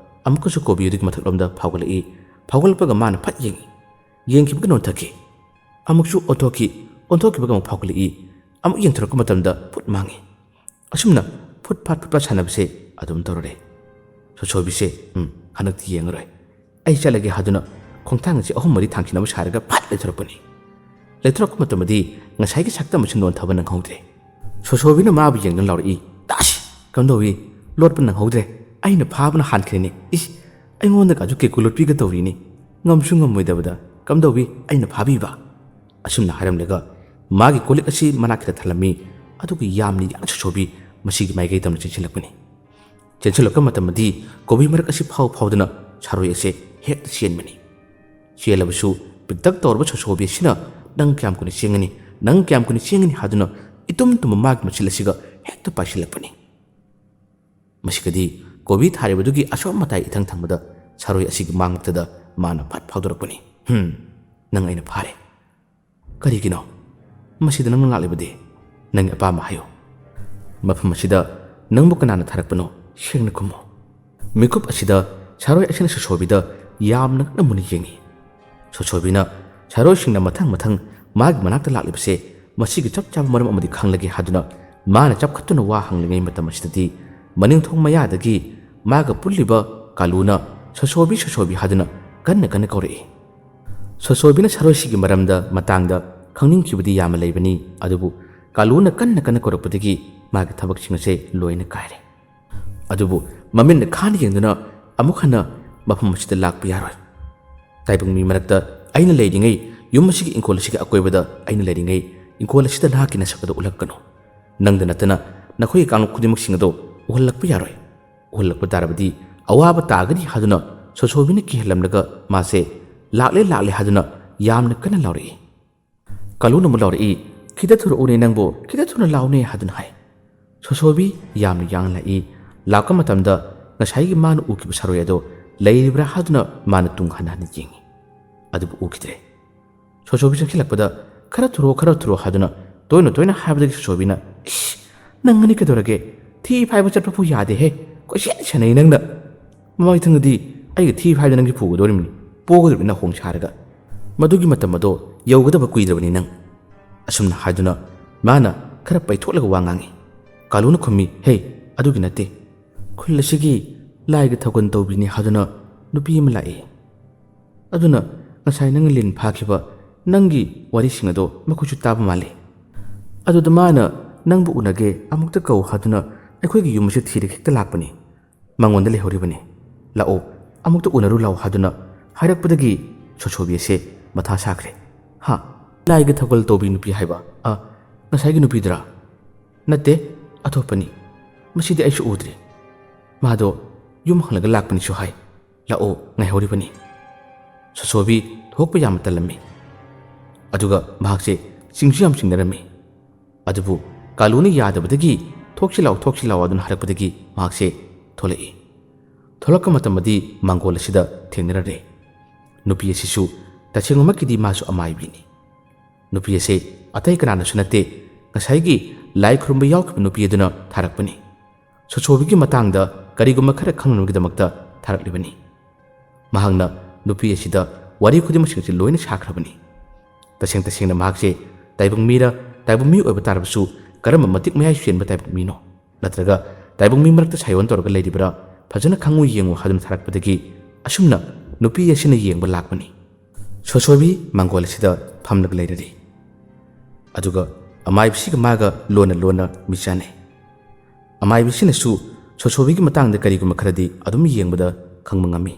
ꯑꯃꯨꯛꯀꯁꯨ ꯀꯣꯕꯤ ꯑꯗꯨꯒꯤ ꯃꯊꯛꯂꯣꯝꯗ ꯐꯥꯎꯒꯠꯂꯛꯏ꯫ ꯐꯥꯎꯒꯠꯂꯛꯄꯒ ꯃꯥꯅ ꯐꯠ ꯌꯦꯡꯉꯤ꯫ ꯌꯦꯡꯈꯤꯕꯒ ꯅꯣꯟꯊꯈꯤ꯫ ꯑꯃꯨꯛꯁꯨ ꯑꯣꯟꯊꯣꯛꯈꯤ꯫ ꯑꯣꯟꯊꯣꯛꯈꯤꯕꯒ ꯑꯃꯨꯛ ꯐꯥꯎꯒꯠꯂꯛꯏ꯫ ꯑꯃꯨꯛ ꯌꯦꯡꯊꯣꯔꯛꯄ ꯃꯇꯝꯗ ꯐꯨꯠ ꯃꯥꯡꯉꯤ꯫ ꯑꯁꯨꯝꯅ ꯐꯨꯠ ꯐꯥꯠ ꯐꯨꯠ ꯐꯥꯠ ꯁꯥꯟꯅꯕꯁꯦ ꯑꯗꯨꯝ ꯇꯧꯔꯦ꯫ ꯁꯣꯁꯣꯕꯤꯁꯦ, "ꯎꯝ, ꯍꯟꯗꯛꯇꯤ ꯌꯦꯡꯉꯔꯣꯏ꯫ ꯑꯩ ꯆꯠꯂꯒꯦ" ꯍꯥꯏꯗꯨꯅ ꯈꯣꯡꯊꯥꯡ ꯑꯁꯤ ꯑꯍꯨꯝ ꯃꯔꯤ ꯊꯥꯡꯖꯤꯟꯅꯕ ꯁꯥꯔꯒ ꯐꯠ ꯂꯩꯊꯣꯔꯛꯄꯅꯤ꯫ ꯂꯩꯊꯣꯔꯛꯄ ꯃꯇꯝꯗꯗꯤ ꯉꯁꯥꯏꯒꯤ ꯁꯛꯇꯝ ꯑꯁꯤ ꯅꯣꯟꯊꯕ ꯅꯪꯍꯧꯗ꯭ꯔꯦ꯫ ꯁꯣꯁꯣꯕꯤꯅ ꯃꯥꯕꯨ ꯌꯦꯡꯗꯨꯅ ꯂꯥꯎꯔꯛꯏ, "ꯇꯥꯁꯤ! ꯀꯝꯗꯧꯏ? ꯂꯣꯠꯄ ꯅꯪꯍꯧꯗ꯭ꯔꯦ꯫ ꯑꯩꯅ ꯐꯥꯕꯅ ꯍꯥꯟꯈ꯭ꯔꯦꯅꯦ꯫ ꯏꯁ! ꯑꯩꯉꯣꯟꯗꯒꯁꯨ ꯀꯦꯀꯨ ꯂꯣꯠꯄꯤꯒ ꯇꯧꯔꯤꯅꯤ꯫ ꯉꯝꯁꯨ ꯉꯝꯃꯣꯏꯗꯕꯗ ꯀꯝꯗꯧꯏ? ꯑꯩꯅ ꯐꯥꯕꯤꯕ?" ꯑꯁꯨꯝꯅ ꯍꯥꯏꯔꯝꯂꯒ ꯃꯥꯒꯤ ꯀꯣꯜꯂꯤꯛ ꯑꯁꯤ ꯃꯅꯥꯛ ꯈꯤꯇ ꯊꯜꯂꯝꯃꯤ꯫ ꯑꯗꯨꯒ ꯌꯥꯝꯅ ꯌꯥꯡꯅ ꯁꯣꯁꯣꯕꯤ ꯃꯁꯤꯒꯤ ꯃꯥꯏꯀꯩ ꯇꯝꯅ ꯆꯦꯟꯁꯤꯜꯂꯛꯄꯅꯤ꯫ ꯆꯦꯟꯁꯤꯜꯂꯛꯄ ꯃꯇꯝꯗꯗꯤ ꯀꯣꯕꯤ ꯃꯔꯛ ꯑꯁꯤ ꯐꯥꯎ ꯐꯥꯎꯗꯨꯅ ꯁꯥꯔꯣꯏ ꯑꯁꯦ ꯍꯦꯛꯇ ꯆꯦꯟꯕꯅꯤ꯫ ꯆꯦꯜꯂꯕꯁꯨ ꯄꯤꯛꯇꯛ ꯇꯧꯔꯕ ꯁꯣꯁꯣꯕꯤ ꯑꯁꯤꯅ "ꯅꯪ ꯀꯌꯥꯝ ꯀꯨꯏꯅ ꯆꯦꯟꯒꯅꯤ? ꯅꯪ ꯀꯌꯥꯝ ꯀꯨꯏꯅ ꯆꯦꯟꯒꯅꯤ?" ꯍꯥꯏꯗꯨꯅ ꯏꯇꯨꯝ ꯇꯨꯝꯕ ꯃꯥꯒꯤ ꯃꯆꯤꯜ ꯑꯁꯤꯒ ꯍꯦꯛꯇ ꯄꯥꯏꯁꯤꯜꯂꯛꯄꯅꯤ꯫ ꯃꯁꯤꯒꯗꯤ ꯀꯣꯕꯤ ꯊꯥꯔꯤꯕꯗꯨꯒꯤ ꯑꯁꯣꯝ ꯃꯇꯥꯏ ꯏꯊꯪ ꯊꯪꯕꯗ ꯁꯥꯔꯣꯏ ꯑꯁꯤꯒꯤ ꯃꯥꯡꯃꯛꯇꯗ ꯃꯥꯅ ꯐꯠ ꯐꯥꯎꯗꯣꯔꯛꯄꯅꯤ꯫ "ꯍꯨꯝ, ꯅꯪ ꯑꯩꯅ ꯐꯥꯔꯦ꯫ ꯀꯔꯤꯒꯤꯅꯣ? ꯃꯁꯤꯗ ꯅꯪꯅ ꯂꯥꯛꯂꯤꯕꯗꯤ? ꯅꯪꯒꯤ ꯑꯄꯥꯝꯕ ꯍꯥꯏꯌꯨ꯫ ꯃꯐꯝ ꯑꯁꯤꯗ ꯅꯪꯕꯨ ꯀꯅꯥꯅ ꯊꯥꯔꯛꯄꯅꯣ? ꯁꯦꯡꯅ ꯈꯨꯝꯃꯨ꯫" ꯃꯤꯀꯨꯞ ꯑꯁꯤꯗ ꯁꯥꯔꯣꯏ ꯑꯁꯤꯅ ꯁꯣꯁꯣꯕꯤꯗ ꯌꯥꯝꯅ ꯉꯛꯅ ꯃꯨꯟꯅ ꯌꯦꯡꯉꯤ꯫ ꯁꯣꯁꯣꯕꯤꯅ ꯁꯥꯔꯣꯏꯁꯤꯡꯅ ꯃꯊꯪ ꯃꯊꯪ ꯃꯥꯒꯤ ꯃꯅꯥꯛꯇ ꯂꯥꯛꯂꯤꯕꯁꯦ ꯃꯁꯤꯒꯤ ꯆꯞ ꯆꯥꯕ ꯃꯔꯝ ꯑꯃꯗꯤ ꯈꯪꯂꯒꯦ ꯍꯥꯏꯗꯨꯅ ꯃꯥꯅ ꯆꯞꯈꯠꯇꯨꯅ ꯋꯥ ꯍꯪꯂꯤꯉꯩ ꯃꯇꯝ ꯑꯁꯤꯗꯗꯤ ꯃꯅꯤꯡꯊꯣꯡ ꯃꯌꯥꯗꯒꯤ ꯃꯥꯒ ꯄꯨꯜꯂꯤꯕ ꯀꯥꯂꯨꯅ "ꯁꯣꯁꯣꯕꯤ, ꯁꯣꯁꯣꯕꯤ" ꯍꯥꯏꯗꯨꯅ ꯀꯟꯅ ꯀꯟꯅ ꯀꯧꯔꯛꯏ꯫ ꯁꯣꯁꯣꯕꯤꯅ ꯁꯥꯔꯣꯏꯁꯤꯒꯤ ꯃꯔꯝꯗ ꯃꯇꯥꯡꯗ ꯈꯪꯅꯤꯡꯈꯤꯕꯗꯤ ꯌꯥꯝꯅ ꯂꯩꯕꯅꯤ, ꯑꯗꯨꯕꯨ ꯀꯥꯂꯨꯅ ꯀꯟꯅ ꯀꯟꯅ ꯀꯧꯔꯛꯄꯗꯒꯤ ꯃꯥꯒꯤ ꯊꯕꯛꯁꯤꯡ ꯑꯁꯦ ꯂꯣꯏꯅ ꯀꯥꯏꯔꯦ꯫ ꯑꯗꯨꯕꯨ ꯃꯃꯤꯠꯅ ꯈꯥꯅ ꯌꯦꯡꯗꯨꯅ ꯑꯃꯨꯛ ꯍꯟꯅ ꯃꯐꯝ ꯑꯁꯤꯗ ꯂꯥꯛꯄ ꯌꯥꯔꯣꯏ꯫ ꯇꯥꯏꯕꯪ ꯃꯤ ꯃꯔꯛꯇ ꯑꯩꯅ ꯂꯩꯔꯤꯉꯩ, ꯌꯨꯝ ꯑꯁꯤꯒꯤ ꯏꯪꯈꯣꯜ ꯑꯁꯤꯒꯤ ꯑꯀꯣꯏꯕꯗ ꯑꯩꯅ ꯂꯩꯔꯤꯉꯩ, ꯏꯪꯈꯣꯜ ꯑꯁꯤꯗ ꯅꯍꯥꯛꯀꯤ ꯅꯁꯛ ꯑꯗꯨ ꯎꯠꯂꯛꯀꯅꯨ꯫ ꯅꯪꯗ ꯅꯠꯇꯅ ꯅꯈꯣꯏꯒꯤ ꯀꯥꯡꯂꯨꯞ ꯈꯨꯗꯤꯡꯃꯛꯁꯤꯡ ꯑꯗꯨ ꯎꯍꯜꯂꯛꯄ ꯌꯥꯔꯣꯏ꯫ ꯎꯍꯜꯂꯛꯄ ꯇꯥꯔꯕꯗꯤ ꯑꯋꯥꯕ ꯇꯥꯒꯅꯤ ꯍꯥꯏꯗꯨꯅ ꯁꯣꯁꯣꯕꯤꯅ ꯀꯤꯍꯜꯂꯝꯂꯒ ꯃꯥꯁꯦ "ꯂꯥꯛꯂꯦ, ꯂꯥꯛꯂꯦ" ꯍꯥꯏꯗꯨꯅ ꯌꯥꯝꯅ ꯀꯟꯅ ꯂꯥꯎꯔꯛꯏ꯫ ꯀꯥꯂꯨꯅ ꯑꯃꯨꯛ ꯂꯥꯎꯔꯛꯏ, "ꯈꯤꯇ ꯊꯨꯔꯛꯎꯅꯦ ꯅꯪꯕꯨ, ꯈꯤꯇ ꯊꯨꯅ ꯂꯥꯎꯅꯦ" ꯍꯥꯏꯗꯨꯅ ꯍꯥꯏ꯫ ꯁꯣꯁꯣꯕꯤ ꯌꯥꯝꯅ ꯌꯥꯡꯅ ꯂꯥꯛꯏ꯫ ꯂꯥꯛꯄ ꯃꯇꯝꯗ ꯉꯁꯥꯏꯒꯤ ꯃꯥꯅ ꯎꯈꯤꯕ ꯁꯥꯔꯣꯏ ꯑꯗꯣ ꯂꯩꯔꯤꯕ꯭ꯔꯥ ꯍꯥꯏꯗꯨꯅ ꯃꯥꯅ ꯇꯨꯡ ꯍꯟꯅ ꯍꯟꯅ ꯌꯦꯡꯉꯤ꯫ ꯑꯗꯨꯕꯨ ꯎꯈꯤꯗ꯭ꯔꯦ꯫ ꯁꯣꯁꯣꯕꯤ ꯆꯪꯁꯤꯜꯂꯛꯄꯗ "ꯈꯔ ꯊꯨꯔꯛꯑꯣ, ꯈꯔ ꯊꯨꯔꯛꯑꯣ" ꯍꯥꯏꯗꯨꯅ ꯇꯣꯏꯅ ꯇꯣꯏꯅ ꯍꯥꯏꯕꯗꯒꯤ ꯁꯣꯁꯣꯕꯤꯅ, "ꯏꯁ, ꯅꯪ ꯑꯅꯤ ꯀꯩꯗꯧꯔꯒꯦ? ꯊꯤ ꯐꯥꯏꯕ ꯆꯠꯄꯕꯨ ꯌꯥꯗꯦꯍꯦ, ꯀꯣꯏꯁꯦꯟ ꯁꯦꯟꯅꯩ ꯅꯪꯅ꯫ ꯃꯃꯥꯡ ꯃꯊꯪꯗꯗꯤ ꯑꯩꯒ ꯊꯤ ꯐꯥꯏꯕꯗ ꯅꯪꯒꯤ ꯐꯨꯒꯗꯧꯔꯤꯕꯅꯤ, ꯄꯣꯒꯗꯧꯔꯤꯕꯅꯤ ꯅꯥꯀꯣꯡ ꯁꯥꯔꯒ꯫ ꯃꯗꯨꯒꯤ ꯃꯇꯝ ꯑꯗꯣ ꯌꯧꯒꯗꯕ ꯀꯨꯏꯗ꯭ꯔꯕꯅꯤ ꯅꯪ"꯫ ꯑꯁꯨꯝꯅ ꯍꯥꯏꯗꯨꯅ ꯃꯥꯅ ꯈꯔ ꯄꯩꯊꯣꯛꯂꯒ ꯋꯥ ꯉꯥꯡꯉꯤ꯫ ꯀꯥꯂꯨꯅ ꯈꯨꯝꯃꯤ, "ꯍꯦ, ꯑꯗꯨꯒꯤ ꯅꯠꯇꯦ꯫ ꯈꯨꯜ ꯑꯁꯤꯒꯤ ꯂꯥꯏꯒꯤ ꯊꯧꯒꯜ ꯇꯧꯕꯤꯅꯤ ꯍꯥꯏꯗꯨꯅ ꯅꯨꯄꯤ ꯑꯃ ꯂꯥꯛꯏ꯫ ꯑꯗꯨꯅ ꯉꯁꯥꯏ ꯅꯪꯅ ꯂꯤꯟ ꯐꯥꯈꯤꯕ ꯅꯪꯒꯤ ꯋꯥꯔꯤꯁꯤꯡ ꯑꯗꯣ ꯃꯈꯣꯏꯁꯨ ꯇꯥꯕ ꯃꯥꯜꯂꯤ꯫ ꯑꯗꯨꯗ ꯃꯥꯅ ꯅꯪꯕꯨ ꯎꯅꯒꯦ, ꯑꯃꯨꯛꯇ ꯀꯧ ꯍꯥꯏꯗꯨꯅ ꯑꯩꯈꯣꯏꯒꯤ ꯌꯨꯝ ꯑꯁꯤ ꯊꯤꯔꯒ ꯍꯦꯛꯇ ꯂꯥꯛꯄꯅꯤ꯫ ꯃꯉꯣꯟꯗ ꯂꯩꯍꯧꯔꯤꯕꯅꯤ꯫ ꯂꯥꯛꯑꯣ, ꯑꯃꯨꯛꯇ ꯎꯅꯔꯨ ꯂꯥꯛꯑꯣ" ꯍꯥꯏꯗꯨꯅ ꯍꯥꯏꯔꯛꯄꯗꯒꯤ ꯁꯣꯁꯣꯕꯤ ꯑꯁꯦ ꯃꯊꯥ ꯁꯥꯈ꯭ꯔꯦ꯫ "ꯍꯥ? ꯂꯥꯏꯒꯤ ꯊꯧꯒꯜ ꯇꯧꯕꯤ ꯅꯨꯄꯤ ꯍꯥꯏꯕ? ꯑ, ꯉꯁꯥꯏꯒꯤ ꯅꯨꯄꯤꯗꯨꯔꯥ?" "ꯅꯠꯇꯦ, ꯑꯇꯣꯞꯄꯅꯤ꯫ ꯃꯁꯤꯗꯤ ꯑꯩꯁꯨ ꯎꯗ꯭ꯔꯤ꯫ ꯃꯥꯗꯣ ꯌꯨꯝ ꯍꯜꯂꯒ ꯂꯥꯛꯄꯅꯤꯁꯨ ꯍꯥꯏ꯫ ꯂꯥꯛꯑꯣ, ꯉꯥꯏꯍꯧꯔꯤꯕꯅꯤ"꯫ ꯁꯣꯁꯣꯕꯤ ꯊꯣꯛꯄ ꯌꯥꯝꯅ ꯇꯜꯂꯝꯃꯤ꯫ ꯑꯗꯨꯒ ꯃꯍꯥꯛꯁꯦ ꯆꯤꯡꯁꯨ ꯌꯥꯝ ꯆꯤꯡꯅꯔꯝꯃꯤ꯫ ꯑꯗꯨꯕꯨ ꯀꯥꯂꯨꯅ ꯌꯥꯗꯕꯗꯒꯤ "ꯊꯣꯛꯁꯤ ꯂꯥꯎ, ꯊꯣꯛꯁꯤ ꯂꯥꯎ" ꯑꯗꯨꯅ ꯍꯥꯏꯔꯛꯄꯗꯒꯤ ꯃꯍꯥꯛꯁꯦ ꯊꯣꯛꯂꯛꯏ꯫ ꯊꯣꯛꯂꯛꯄ ꯃꯇꯝꯗꯗꯤ ꯃꯥꯡꯒꯣꯜ ꯑꯁꯤꯗ ꯊꯦꯡꯅꯔꯔꯦ꯫ ꯅꯨꯄꯤ ꯑꯁꯤꯁꯨ ꯇꯁꯦꯡꯕꯃꯛꯀꯤꯗꯤ ꯃꯥꯁꯨ ꯑꯃꯥꯏꯕꯤꯅꯤ꯫ ꯅꯨꯄꯤ ꯑꯁꯤ ꯑꯇꯩ ꯀꯅꯥꯅꯁꯨ ꯅꯠꯇꯦ, ꯉꯁꯥꯏꯒꯤ ꯂꯥꯏ ꯈꯨꯔꯨꯝꯕ ꯌꯥꯎꯈꯤꯕ ꯅꯨꯄꯤ ꯑꯗꯨꯅ ꯊꯥꯔꯛꯄꯅꯤ꯫ ꯁꯣꯁꯣꯕꯤꯒꯤ ꯃꯇꯥꯡꯗ ꯀꯔꯤꯒꯨꯝꯕ ꯈꯔ ꯈꯪꯅꯕꯒꯤꯗꯃꯛꯇ ꯊꯥꯔꯛꯂꯤꯕꯅꯤ꯫ ꯃꯍꯥꯛꯅ ꯅꯨꯄꯤ ꯑꯁꯤꯗ ꯋꯥꯔꯤ ꯈꯨꯗꯤꯡꯃꯛꯁꯤꯡ ꯑꯁꯤ ꯂꯣꯏꯅ ꯁꯥꯈ꯭ꯔꯕꯅꯤ꯫ ꯇꯁꯦꯡ ꯇꯁꯦꯡꯅ ꯃꯍꯥꯛꯁꯦ ꯇꯥꯏꯕꯪ ꯃꯤꯔ ꯇꯥꯏꯕꯪ ꯃꯤ ꯑꯣꯏꯕ ꯇꯥꯔꯕꯁꯨ ꯀꯔꯝꯕ ꯃꯇꯤꯛ ꯃꯌꯥꯏ ꯆꯦꯟꯕ ꯇꯥꯏꯕꯪ ꯃꯤꯅꯣ, ꯅꯠꯇ꯭ꯔꯒ ꯇꯥꯏꯕꯪ ꯃꯤ ꯃꯔꯛꯇ ꯁꯥꯏꯑꯣꯟ ꯇꯧꯔꯒ ꯂꯩꯔꯤꯕ꯭ꯔꯥ, ꯐꯖꯅ ꯈꯪꯉꯨ ꯌꯦꯡꯉꯨ ꯍꯥꯏꯗꯨꯅ ꯊꯥꯔꯛꯄꯗꯒꯤ ꯑꯁꯨꯝꯅ ꯅꯨꯄꯤ ꯑꯁꯤꯅ ꯌꯦꯡꯕ ꯂꯥꯛꯄꯅꯤ꯫ ꯁꯣꯁꯣꯕꯤ ꯃꯥꯡꯒꯣꯜ ꯑꯁꯤꯗ ꯐꯝꯂꯒ ꯂꯩꯔꯔꯤ꯫ ꯑꯗꯨꯒ ꯑꯃꯥꯏꯕꯁꯤꯒ ꯃꯥꯒ ꯂꯣꯟꯅ ꯂꯣꯟꯅ ꯃꯤꯆꯥꯟꯅꯩ꯫ ꯑꯃꯥꯏꯕꯁꯤꯅꯁꯨ ꯁꯣꯁꯣꯕꯤꯒꯤ ꯃꯇꯥꯡꯗ ꯀꯔꯤꯒꯨꯝꯕ ꯈꯔꯗꯤ ꯑꯗꯨꯝ ꯌꯦꯡꯕꯗ ꯈꯪꯕ ꯉꯝꯃꯤ꯫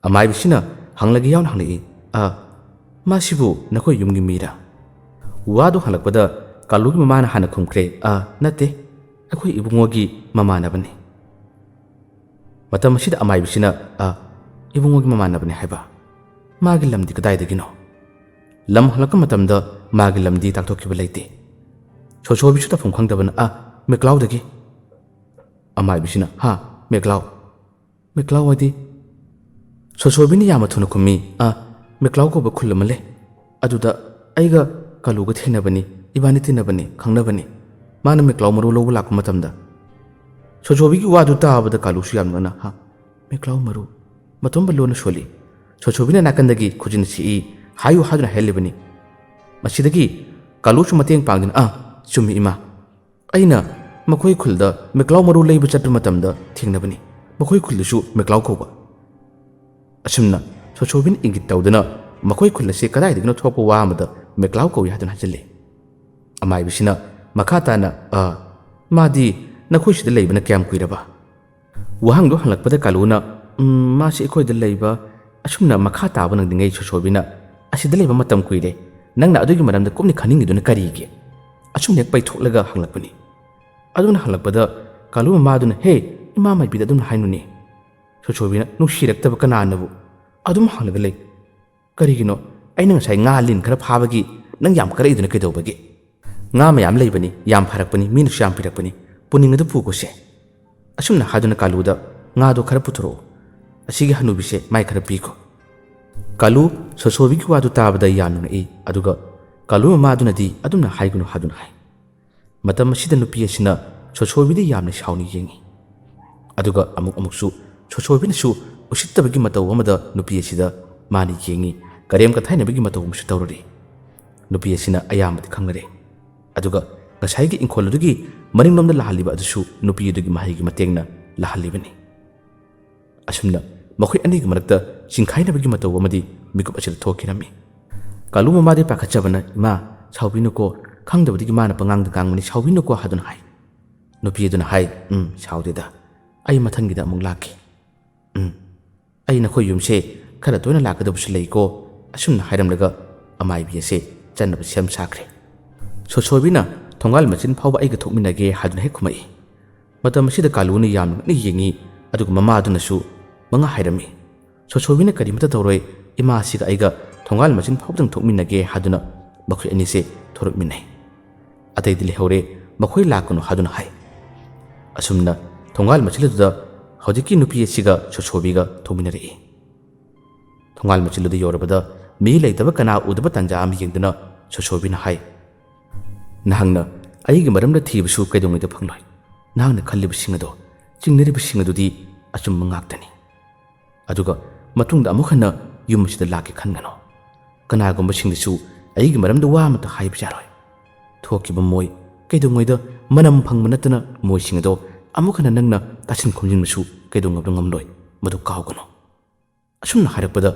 ꯑꯃꯥꯏꯕꯁꯤꯅ ꯍꯪꯂꯒꯦ ꯌꯥꯎꯅ ꯍꯪꯂꯛꯏ, "ꯑ, ꯃꯥꯁꯤꯕꯨ ꯅꯈꯣꯏ ꯌꯨꯝꯒꯤ ꯃꯤꯔꯥ?" ꯋꯥꯗꯨ ꯍꯪꯂꯛꯄꯗ ꯀꯥꯂꯨꯒꯤ ꯃꯃꯥꯅ ꯍꯥꯟꯅ ꯈꯨꯝꯈ꯭ꯔꯦ, "ꯑ, ꯅꯠꯇꯦ, ꯑꯩꯈꯣꯏ ꯏꯕꯨꯡꯉꯣꯒꯤ ꯃꯃꯥꯟꯅꯕꯅꯤ"꯫ ꯃꯇꯝ ꯑꯁꯤꯗ ꯑꯃꯥꯏꯕꯁꯤꯅ, "ꯑ, ꯏꯕꯨꯡꯉꯣꯒꯤ ꯃꯃꯥꯟꯅꯕꯅꯤ ꯍꯥꯏꯕ? ꯃꯥꯒꯤ ꯂꯝꯗꯤ ꯀꯗꯥꯏꯗꯒꯤꯅꯣ?" ꯂꯝ ꯍꯪꯂꯛꯄ ꯃꯇꯝꯗ ꯃꯥꯒꯤ ꯂꯝꯗꯤ ꯇꯥꯛꯊꯣꯛꯈꯤꯕ ꯂꯩꯇꯦ꯫ ꯁꯣꯁꯣꯕꯤꯁꯨ ꯇꯧꯐꯝ ꯈꯪꯗꯕꯅ, "ꯑ, ꯃꯦꯀ꯭ꯂꯥꯎꯗꯒꯤ"꯫ ꯑꯃꯥꯏꯕꯤꯁꯤꯅ, "ꯍꯥ, ꯃꯦꯀ꯭ꯂꯥꯎ? ꯃꯦꯀ꯭ꯂꯥꯎ ꯍꯥꯏꯗꯤ?" ꯁꯣꯁꯣꯕꯤꯅ ꯌꯥꯝꯅ ꯊꯨꯅ ꯈꯨꯝꯃꯤ, "ꯑ, ꯃꯦꯀ꯭ꯂꯥꯎ ꯀꯧꯕ ꯈꯨꯜ ꯑꯃ ꯂꯩ꯫ ꯑꯗꯨꯗ ꯑꯩꯒ ꯀꯥꯂꯨꯒ ꯊꯦꯡꯅꯕꯅꯤ, ꯏꯕꯥꯅꯤ ꯇꯤꯟꯅꯕꯅꯤ, ꯈꯪꯅꯕꯅꯤ꯫ ꯃꯥꯅ ꯃꯦꯀ꯭ꯂꯥꯎ ꯃꯔꯨ ꯂꯧꯕ ꯂꯥꯛꯄ ꯃꯇꯝꯗ"꯫ ꯁꯣꯁꯣꯕꯤꯒꯤ ꯋꯥꯗꯨ ꯇꯥꯕꯗ ꯀꯥꯂꯨꯁꯨ ꯌꯥꯝꯅ ꯉꯛꯅ, "ꯍꯥ, ꯃꯦꯀ꯭ꯂꯥꯎ ꯃꯔꯨ?" ꯃꯇꯣꯝꯕ ꯂꯣꯟꯅ ꯁꯣꯜꯂꯤ꯫ ꯁꯣꯁꯣꯕꯤꯅ ꯅꯥꯀꯟꯗꯒꯤ ꯈꯨꯖꯤꯟ ꯁꯤꯛꯏ, "ꯍꯥꯏꯌꯨ" ꯍꯥꯏꯗꯨꯅ ꯍꯥꯏꯍꯜꯂꯤꯕꯅꯤ꯫ ꯃꯁꯤꯗꯒꯤ ꯀꯥꯂꯨꯁꯨ ꯃꯇꯦꯡ ꯄꯥꯡꯗꯨꯅ, "ꯑ, ꯆꯨꯝꯃꯤ ꯏꯃꯥ꯫ ꯑꯩꯅ ꯃꯈꯣꯏ ꯈꯨꯜꯗ ꯃꯦꯀ꯭ꯂꯥꯎ ꯃꯔꯨ ꯂꯩꯕ ꯆꯠꯄ ꯃꯇꯝꯗ ꯊꯦꯡꯅꯕꯅꯤ꯫ ꯃꯈꯣꯏ ꯈꯨꯜꯗꯁꯨ ꯃꯦꯀ꯭ꯂꯥꯎ ꯀꯧꯕ"꯫ ꯑꯁꯨꯝꯅ ꯁꯣꯁꯣꯕꯤꯅ ꯏꯪꯒꯤꯠ ꯇꯧꯗꯨꯅ ꯃꯈꯣꯏ ꯈꯨꯜ ꯑꯁꯤ ꯀꯗꯥꯏꯗꯒꯤꯅꯣ ꯊꯣꯛꯄ ꯋꯥ ꯑꯃꯗ ꯃꯦꯀ꯭ꯂꯥꯎ ꯀꯧꯏ ꯍꯥꯏꯗꯨꯅ ꯍꯥꯏꯖꯤꯜꯂꯤ꯫ ꯑꯃꯥꯏꯕꯤꯁꯤꯅ ꯃꯈꯥ ꯇꯥꯅ, "ꯑ, ꯃꯥꯗꯤ ꯅꯈꯣꯏ ꯁꯤꯗ ꯂꯩꯕꯅ ꯀꯌꯥꯝ ꯀꯨꯏꯔꯕ?" ꯋꯥꯍꯪꯗꯨ ꯍꯪꯂꯛꯄꯗ ꯀꯥꯂꯨꯅ, "ꯎꯝ, ꯃꯥꯁꯤ ꯑꯩꯈꯣꯏꯗ ꯂꯩꯕ"꯫ ꯑꯁꯨꯝꯅ ꯃꯈꯥ ꯇꯥꯕ ꯅꯪꯗ꯭ꯔꯤꯉꯩ ꯁꯣꯁꯣꯕꯤꯅ, "ꯑꯁꯤꯗ ꯂꯩꯕ ꯃꯇꯝ ꯀꯨꯏꯔꯦ꯫ ꯅꯪꯅ ꯑꯗꯨꯒꯤ ꯃꯔꯝꯗ ꯀꯨꯞꯅ ꯈꯟꯅꯤꯡꯉꯤꯗꯨꯅ ꯀꯔꯤꯒꯤ?" ꯑꯁꯨꯝꯅ ꯍꯦꯛ ꯄꯩꯊꯣꯛꯂꯒ ꯍꯪꯂꯛꯄꯅꯤ꯫ ꯑꯗꯨꯅ ꯍꯪꯂꯛꯄꯗ ꯀꯥꯂꯨ ꯃꯃꯥꯗꯨꯅ, "ꯍꯦ, ꯏꯃꯥ ꯃꯥꯏꯕꯤꯗ ꯑꯗꯨꯝꯅ ꯍꯥꯏꯅꯨꯅꯦ"꯫ ꯁꯣꯁꯣꯕꯤꯅ, "ꯅꯨꯡꯁꯤꯔꯛꯇꯕ ꯀꯅꯥꯅꯕꯨ ꯑꯗꯨꯝ ꯍꯪꯂꯒ ꯂꯩ"꯫ "ꯀꯔꯤꯒꯤꯅꯣ? ꯑꯩꯅ ꯉꯁꯥꯏ ꯉꯥ ꯂꯤꯟ ꯈꯔ ꯐꯥꯕꯒꯤ ꯅꯪ ꯌꯥꯝ ꯀꯔꯛꯏꯗꯨꯅ ꯀꯩꯗꯧꯕꯒꯤ? ꯉꯥ ꯃꯌꯥꯝ ꯂꯩꯕꯅꯤ, ꯌꯥꯝ ꯐꯔꯛꯄꯅꯤ, ꯃꯤꯅꯁꯨ ꯌꯥꯝ ꯄꯤꯔꯛꯄꯅꯤ, ꯄꯨꯅꯤꯡꯉꯗꯤ ꯄꯨꯈꯣꯁꯦ"꯫ ꯑꯁꯨꯝꯅ ꯍꯥꯏꯗꯨꯅ ꯀꯥꯂꯨꯗ, "ꯉꯥꯗꯣ ꯈꯔ ꯄꯨꯊꯣꯔꯛꯑꯣ, ꯑꯁꯤꯒꯤ ꯍꯅꯨꯕꯤꯁꯦ ꯃꯥꯏ ꯈꯔ ꯄꯤꯈꯣ"꯫ ꯀꯥꯂꯨ ꯁꯣꯁꯣꯕꯤꯒꯤ ꯋꯥꯗꯨ ꯇꯥꯕꯗ ꯌꯥꯝꯅ ꯅꯣꯛꯏ, ꯑꯗꯨꯒ ꯀꯥꯂꯨ ꯃꯃꯥꯗꯨꯅꯗꯤ ꯑꯗꯨꯝꯅ ꯍꯥꯏꯒꯅꯨ ꯍꯥꯏꯗꯨꯅ ꯍꯥꯏ꯫ ꯃꯇꯝ ꯑꯁꯤꯗ ꯅꯨꯄꯤ ꯑꯁꯤꯅ ꯁꯣꯁꯣꯕꯤꯗ ꯌꯥꯝꯅ ꯁꯥꯎꯅ ꯌꯦꯡꯏ, ꯑꯗꯨꯒ ꯑꯃꯨꯛ ꯑꯃꯨꯛꯁꯨ ꯁꯣꯁꯣꯕꯤꯅꯁꯨ ꯎꯁꯤꯠꯇꯕꯒꯤ ꯃꯇꯧ ꯑꯃꯗ ꯅꯨꯄꯤ ꯑꯁꯤꯗ ꯃꯥꯅ ꯌꯦꯡꯉꯤ, ꯀꯔꯦꯝ ꯀꯊꯥꯏꯅꯕꯒꯤ ꯃꯇꯧ ꯑꯃꯁꯨ ꯇꯧꯔꯔꯤ꯫ ꯅꯨꯄꯤ ꯑꯁꯤꯅ ꯑꯌꯥꯝꯕꯗꯤ ꯈꯪꯅꯔꯦ꯫ ꯑꯗꯨꯒ ꯉꯁꯥꯏꯒꯤ ꯏꯪꯈꯣꯜ ꯑꯗꯨꯒꯤ ꯃꯅꯤꯡꯂꯣꯝꯗ ꯂꯥꯛꯍꯜꯂꯤꯕ ꯑꯗꯨꯁꯨ ꯅꯨꯄꯤ ꯑꯗꯨꯒꯤ ꯃꯍꯩꯒꯤ ꯃꯇꯦꯡꯅ ꯂꯥꯛꯍꯜꯂꯤꯕꯅꯤ꯫ ꯑꯁꯨꯝꯅ ꯃꯈꯣꯏ ꯑꯅꯤꯒꯤ ꯃꯔꯛꯇ ꯆꯤꯡꯈꯥꯏꯅꯕꯒꯤ ꯃꯇꯧ ꯑꯃꯗꯤ ꯃꯤꯀꯨꯞ ꯑꯁꯤꯗ ꯊꯣꯛꯈꯤꯔꯝꯃꯤ꯫ ꯀꯥꯂꯨ ꯃꯃꯥꯗꯤ ꯄꯥꯈꯠꯆꯕꯅ, "ꯏꯃꯥ, ꯁꯥꯎꯕꯤꯅꯨꯀꯣ, ꯈꯪꯗꯕꯗꯒꯤ ꯃꯥꯅ ꯄꯉꯥꯡꯗ ꯉꯥꯡꯕꯅꯤ, ꯁꯥꯎꯕꯤꯅꯨꯀꯣ" ꯍꯥꯏꯗꯨꯅ ꯍꯥꯏ꯫ ꯅꯨꯄꯤ ꯑꯗꯨꯅ ꯍꯥꯏ, "ꯎꯝ, ꯁꯥꯎꯗꯦꯗ, ꯑꯩ ꯃꯊꯪꯒꯤꯗ ꯑꯃꯨꯛ ꯂꯥꯛꯀꯦ꯫ ꯎꯝ, ꯑꯩ ꯅꯈꯣꯏ ꯌꯨꯝꯁꯦ ꯈꯔ ꯇꯣꯏꯅ ꯂꯥꯛꯀꯗꯕꯁꯨ ꯂꯩꯀꯣ"꯫ ꯑꯁꯨꯝꯅ ꯍꯥꯏꯔꯝꯂꯒ ꯑꯃꯥꯏꯕꯤ ꯑꯁꯦ ꯆꯠꯅꯕ ꯁꯦꯝ ꯁꯥꯈ꯭ꯔꯦ꯫ ꯁꯣꯁꯣꯕꯤꯅ ꯊꯣꯡꯒꯥꯜ ꯃꯆꯤꯟ ꯐꯥꯎꯕ ꯑꯩꯒ ꯊꯣꯛꯃꯤꯟꯅꯒꯦ ꯍꯥꯏꯗꯨꯅ ꯍꯦꯛ ꯈꯨꯝꯃꯛꯏ꯫ ꯃꯇꯝ ꯑꯁꯤꯗ ꯀꯥꯂꯨꯅ ꯌꯥꯝꯅ ꯉꯛꯅ ꯌꯦꯡꯉꯤ, ꯑꯗꯨꯒ ꯃꯃꯥꯗꯨꯅꯁꯨ ꯃꯉꯥ ꯍꯥꯏꯔꯝꯃꯤ꯫ "ꯁꯣꯁꯣꯕꯤꯅ ꯀꯔꯤꯃꯇ ꯇꯧꯔꯣꯏ, ꯏꯃꯥ ꯑꯁꯤꯒ ꯑꯩꯒ ꯊꯣꯡꯒꯥꯜ ꯃꯆꯤꯟ ꯐꯥꯎꯕꯗꯪ ꯊꯣꯛꯃꯤꯟꯅꯒꯦ" ꯍꯥꯏꯗꯨꯅ ꯃꯈꯣꯏ ꯑꯅꯤꯁꯦ ꯊꯣꯔꯛꯃꯤꯟꯅꯩ꯫ "ꯑꯇꯩꯗꯤ ꯂꯩꯍꯧꯔꯦ, ꯃꯈꯣꯏ ꯂꯥꯛꯀꯅꯨ" ꯍꯥꯏꯗꯨꯅ ꯍꯥꯏ꯫ ꯑꯁꯨꯝꯅ ꯊꯣꯡꯒꯥꯜ ꯃꯆꯤꯜ ꯑꯗꯨꯗ ꯍꯧꯖꯤꯛꯀꯤ ꯅꯨꯄꯤ ꯑꯁꯤꯒ ꯁꯣꯁꯣꯕꯤꯒ ꯊꯣꯛꯃꯤꯟꯅꯔꯛꯏ꯫ ꯊꯣꯡꯒꯥꯜ ꯃꯆꯤꯜ ꯑꯗꯨ ꯌꯧꯔꯕꯗ ꯃꯤ ꯂꯩꯇꯕ ꯀꯅꯥ ꯎꯗꯕ ꯇꯥꯟꯖꯥ ꯑꯃ ꯌꯦꯡꯗꯨꯅ ꯁꯣꯁꯣꯕꯤꯅ ꯍꯥꯏ, "ꯅꯍꯥꯛꯅ ꯑꯩꯒꯤ ꯃꯔꯝꯗ ꯊꯤꯕꯁꯨ ꯀꯩꯗꯧꯉꯩꯗ ꯐꯪꯂꯣꯏ꯫ ꯅꯍꯥꯛꯅ ꯈꯜꯂꯤꯕꯁꯤꯡ ꯑꯗꯣ, ꯆꯤꯡꯅꯔꯤꯕꯁꯤꯡ ꯑꯗꯨꯗꯤ ꯑꯆꯨꯝꯕ ꯉꯥꯛꯇꯅꯤ꯫ ꯑꯗꯨꯒ ꯃꯇꯨꯡꯗ ꯑꯃꯨꯛ ꯍꯟꯅ ꯌꯨꯝ ꯑꯁꯤꯗ ꯂꯥꯛꯀꯦ ꯈꯟꯒꯅꯨ꯫ ꯀꯅꯥꯒꯨꯝꯕꯁꯤꯡꯗꯁꯨ ꯑꯩꯒꯤ ꯃꯔꯝꯗ ꯋꯥ ꯑꯃꯠꯇ ꯍꯥꯏꯕ ꯌꯥꯔꯣꯏ꯫ ꯊꯣꯛꯈꯤꯕ ꯃꯣꯏ ꯀꯩꯗꯧꯉꯩꯗ ꯃꯅꯝ ꯐꯪꯕ ꯅꯠꯇꯅ ꯃꯣꯏꯁꯤꯡ ꯑꯗꯣ ꯑꯃꯨꯛ ꯍꯟꯅ ꯅꯪꯅ ꯇꯥꯁꯤꯟ ꯈꯣꯝꯖꯤꯟꯕꯁꯨ ꯀꯩꯗꯧꯉꯩꯗ ꯉꯝꯂꯣꯏ꯫ ꯃꯗꯨ ꯀꯥꯎꯒꯅꯨ"꯫ ꯑꯁꯨꯝꯅ ꯍꯥꯏꯔꯛꯄꯗ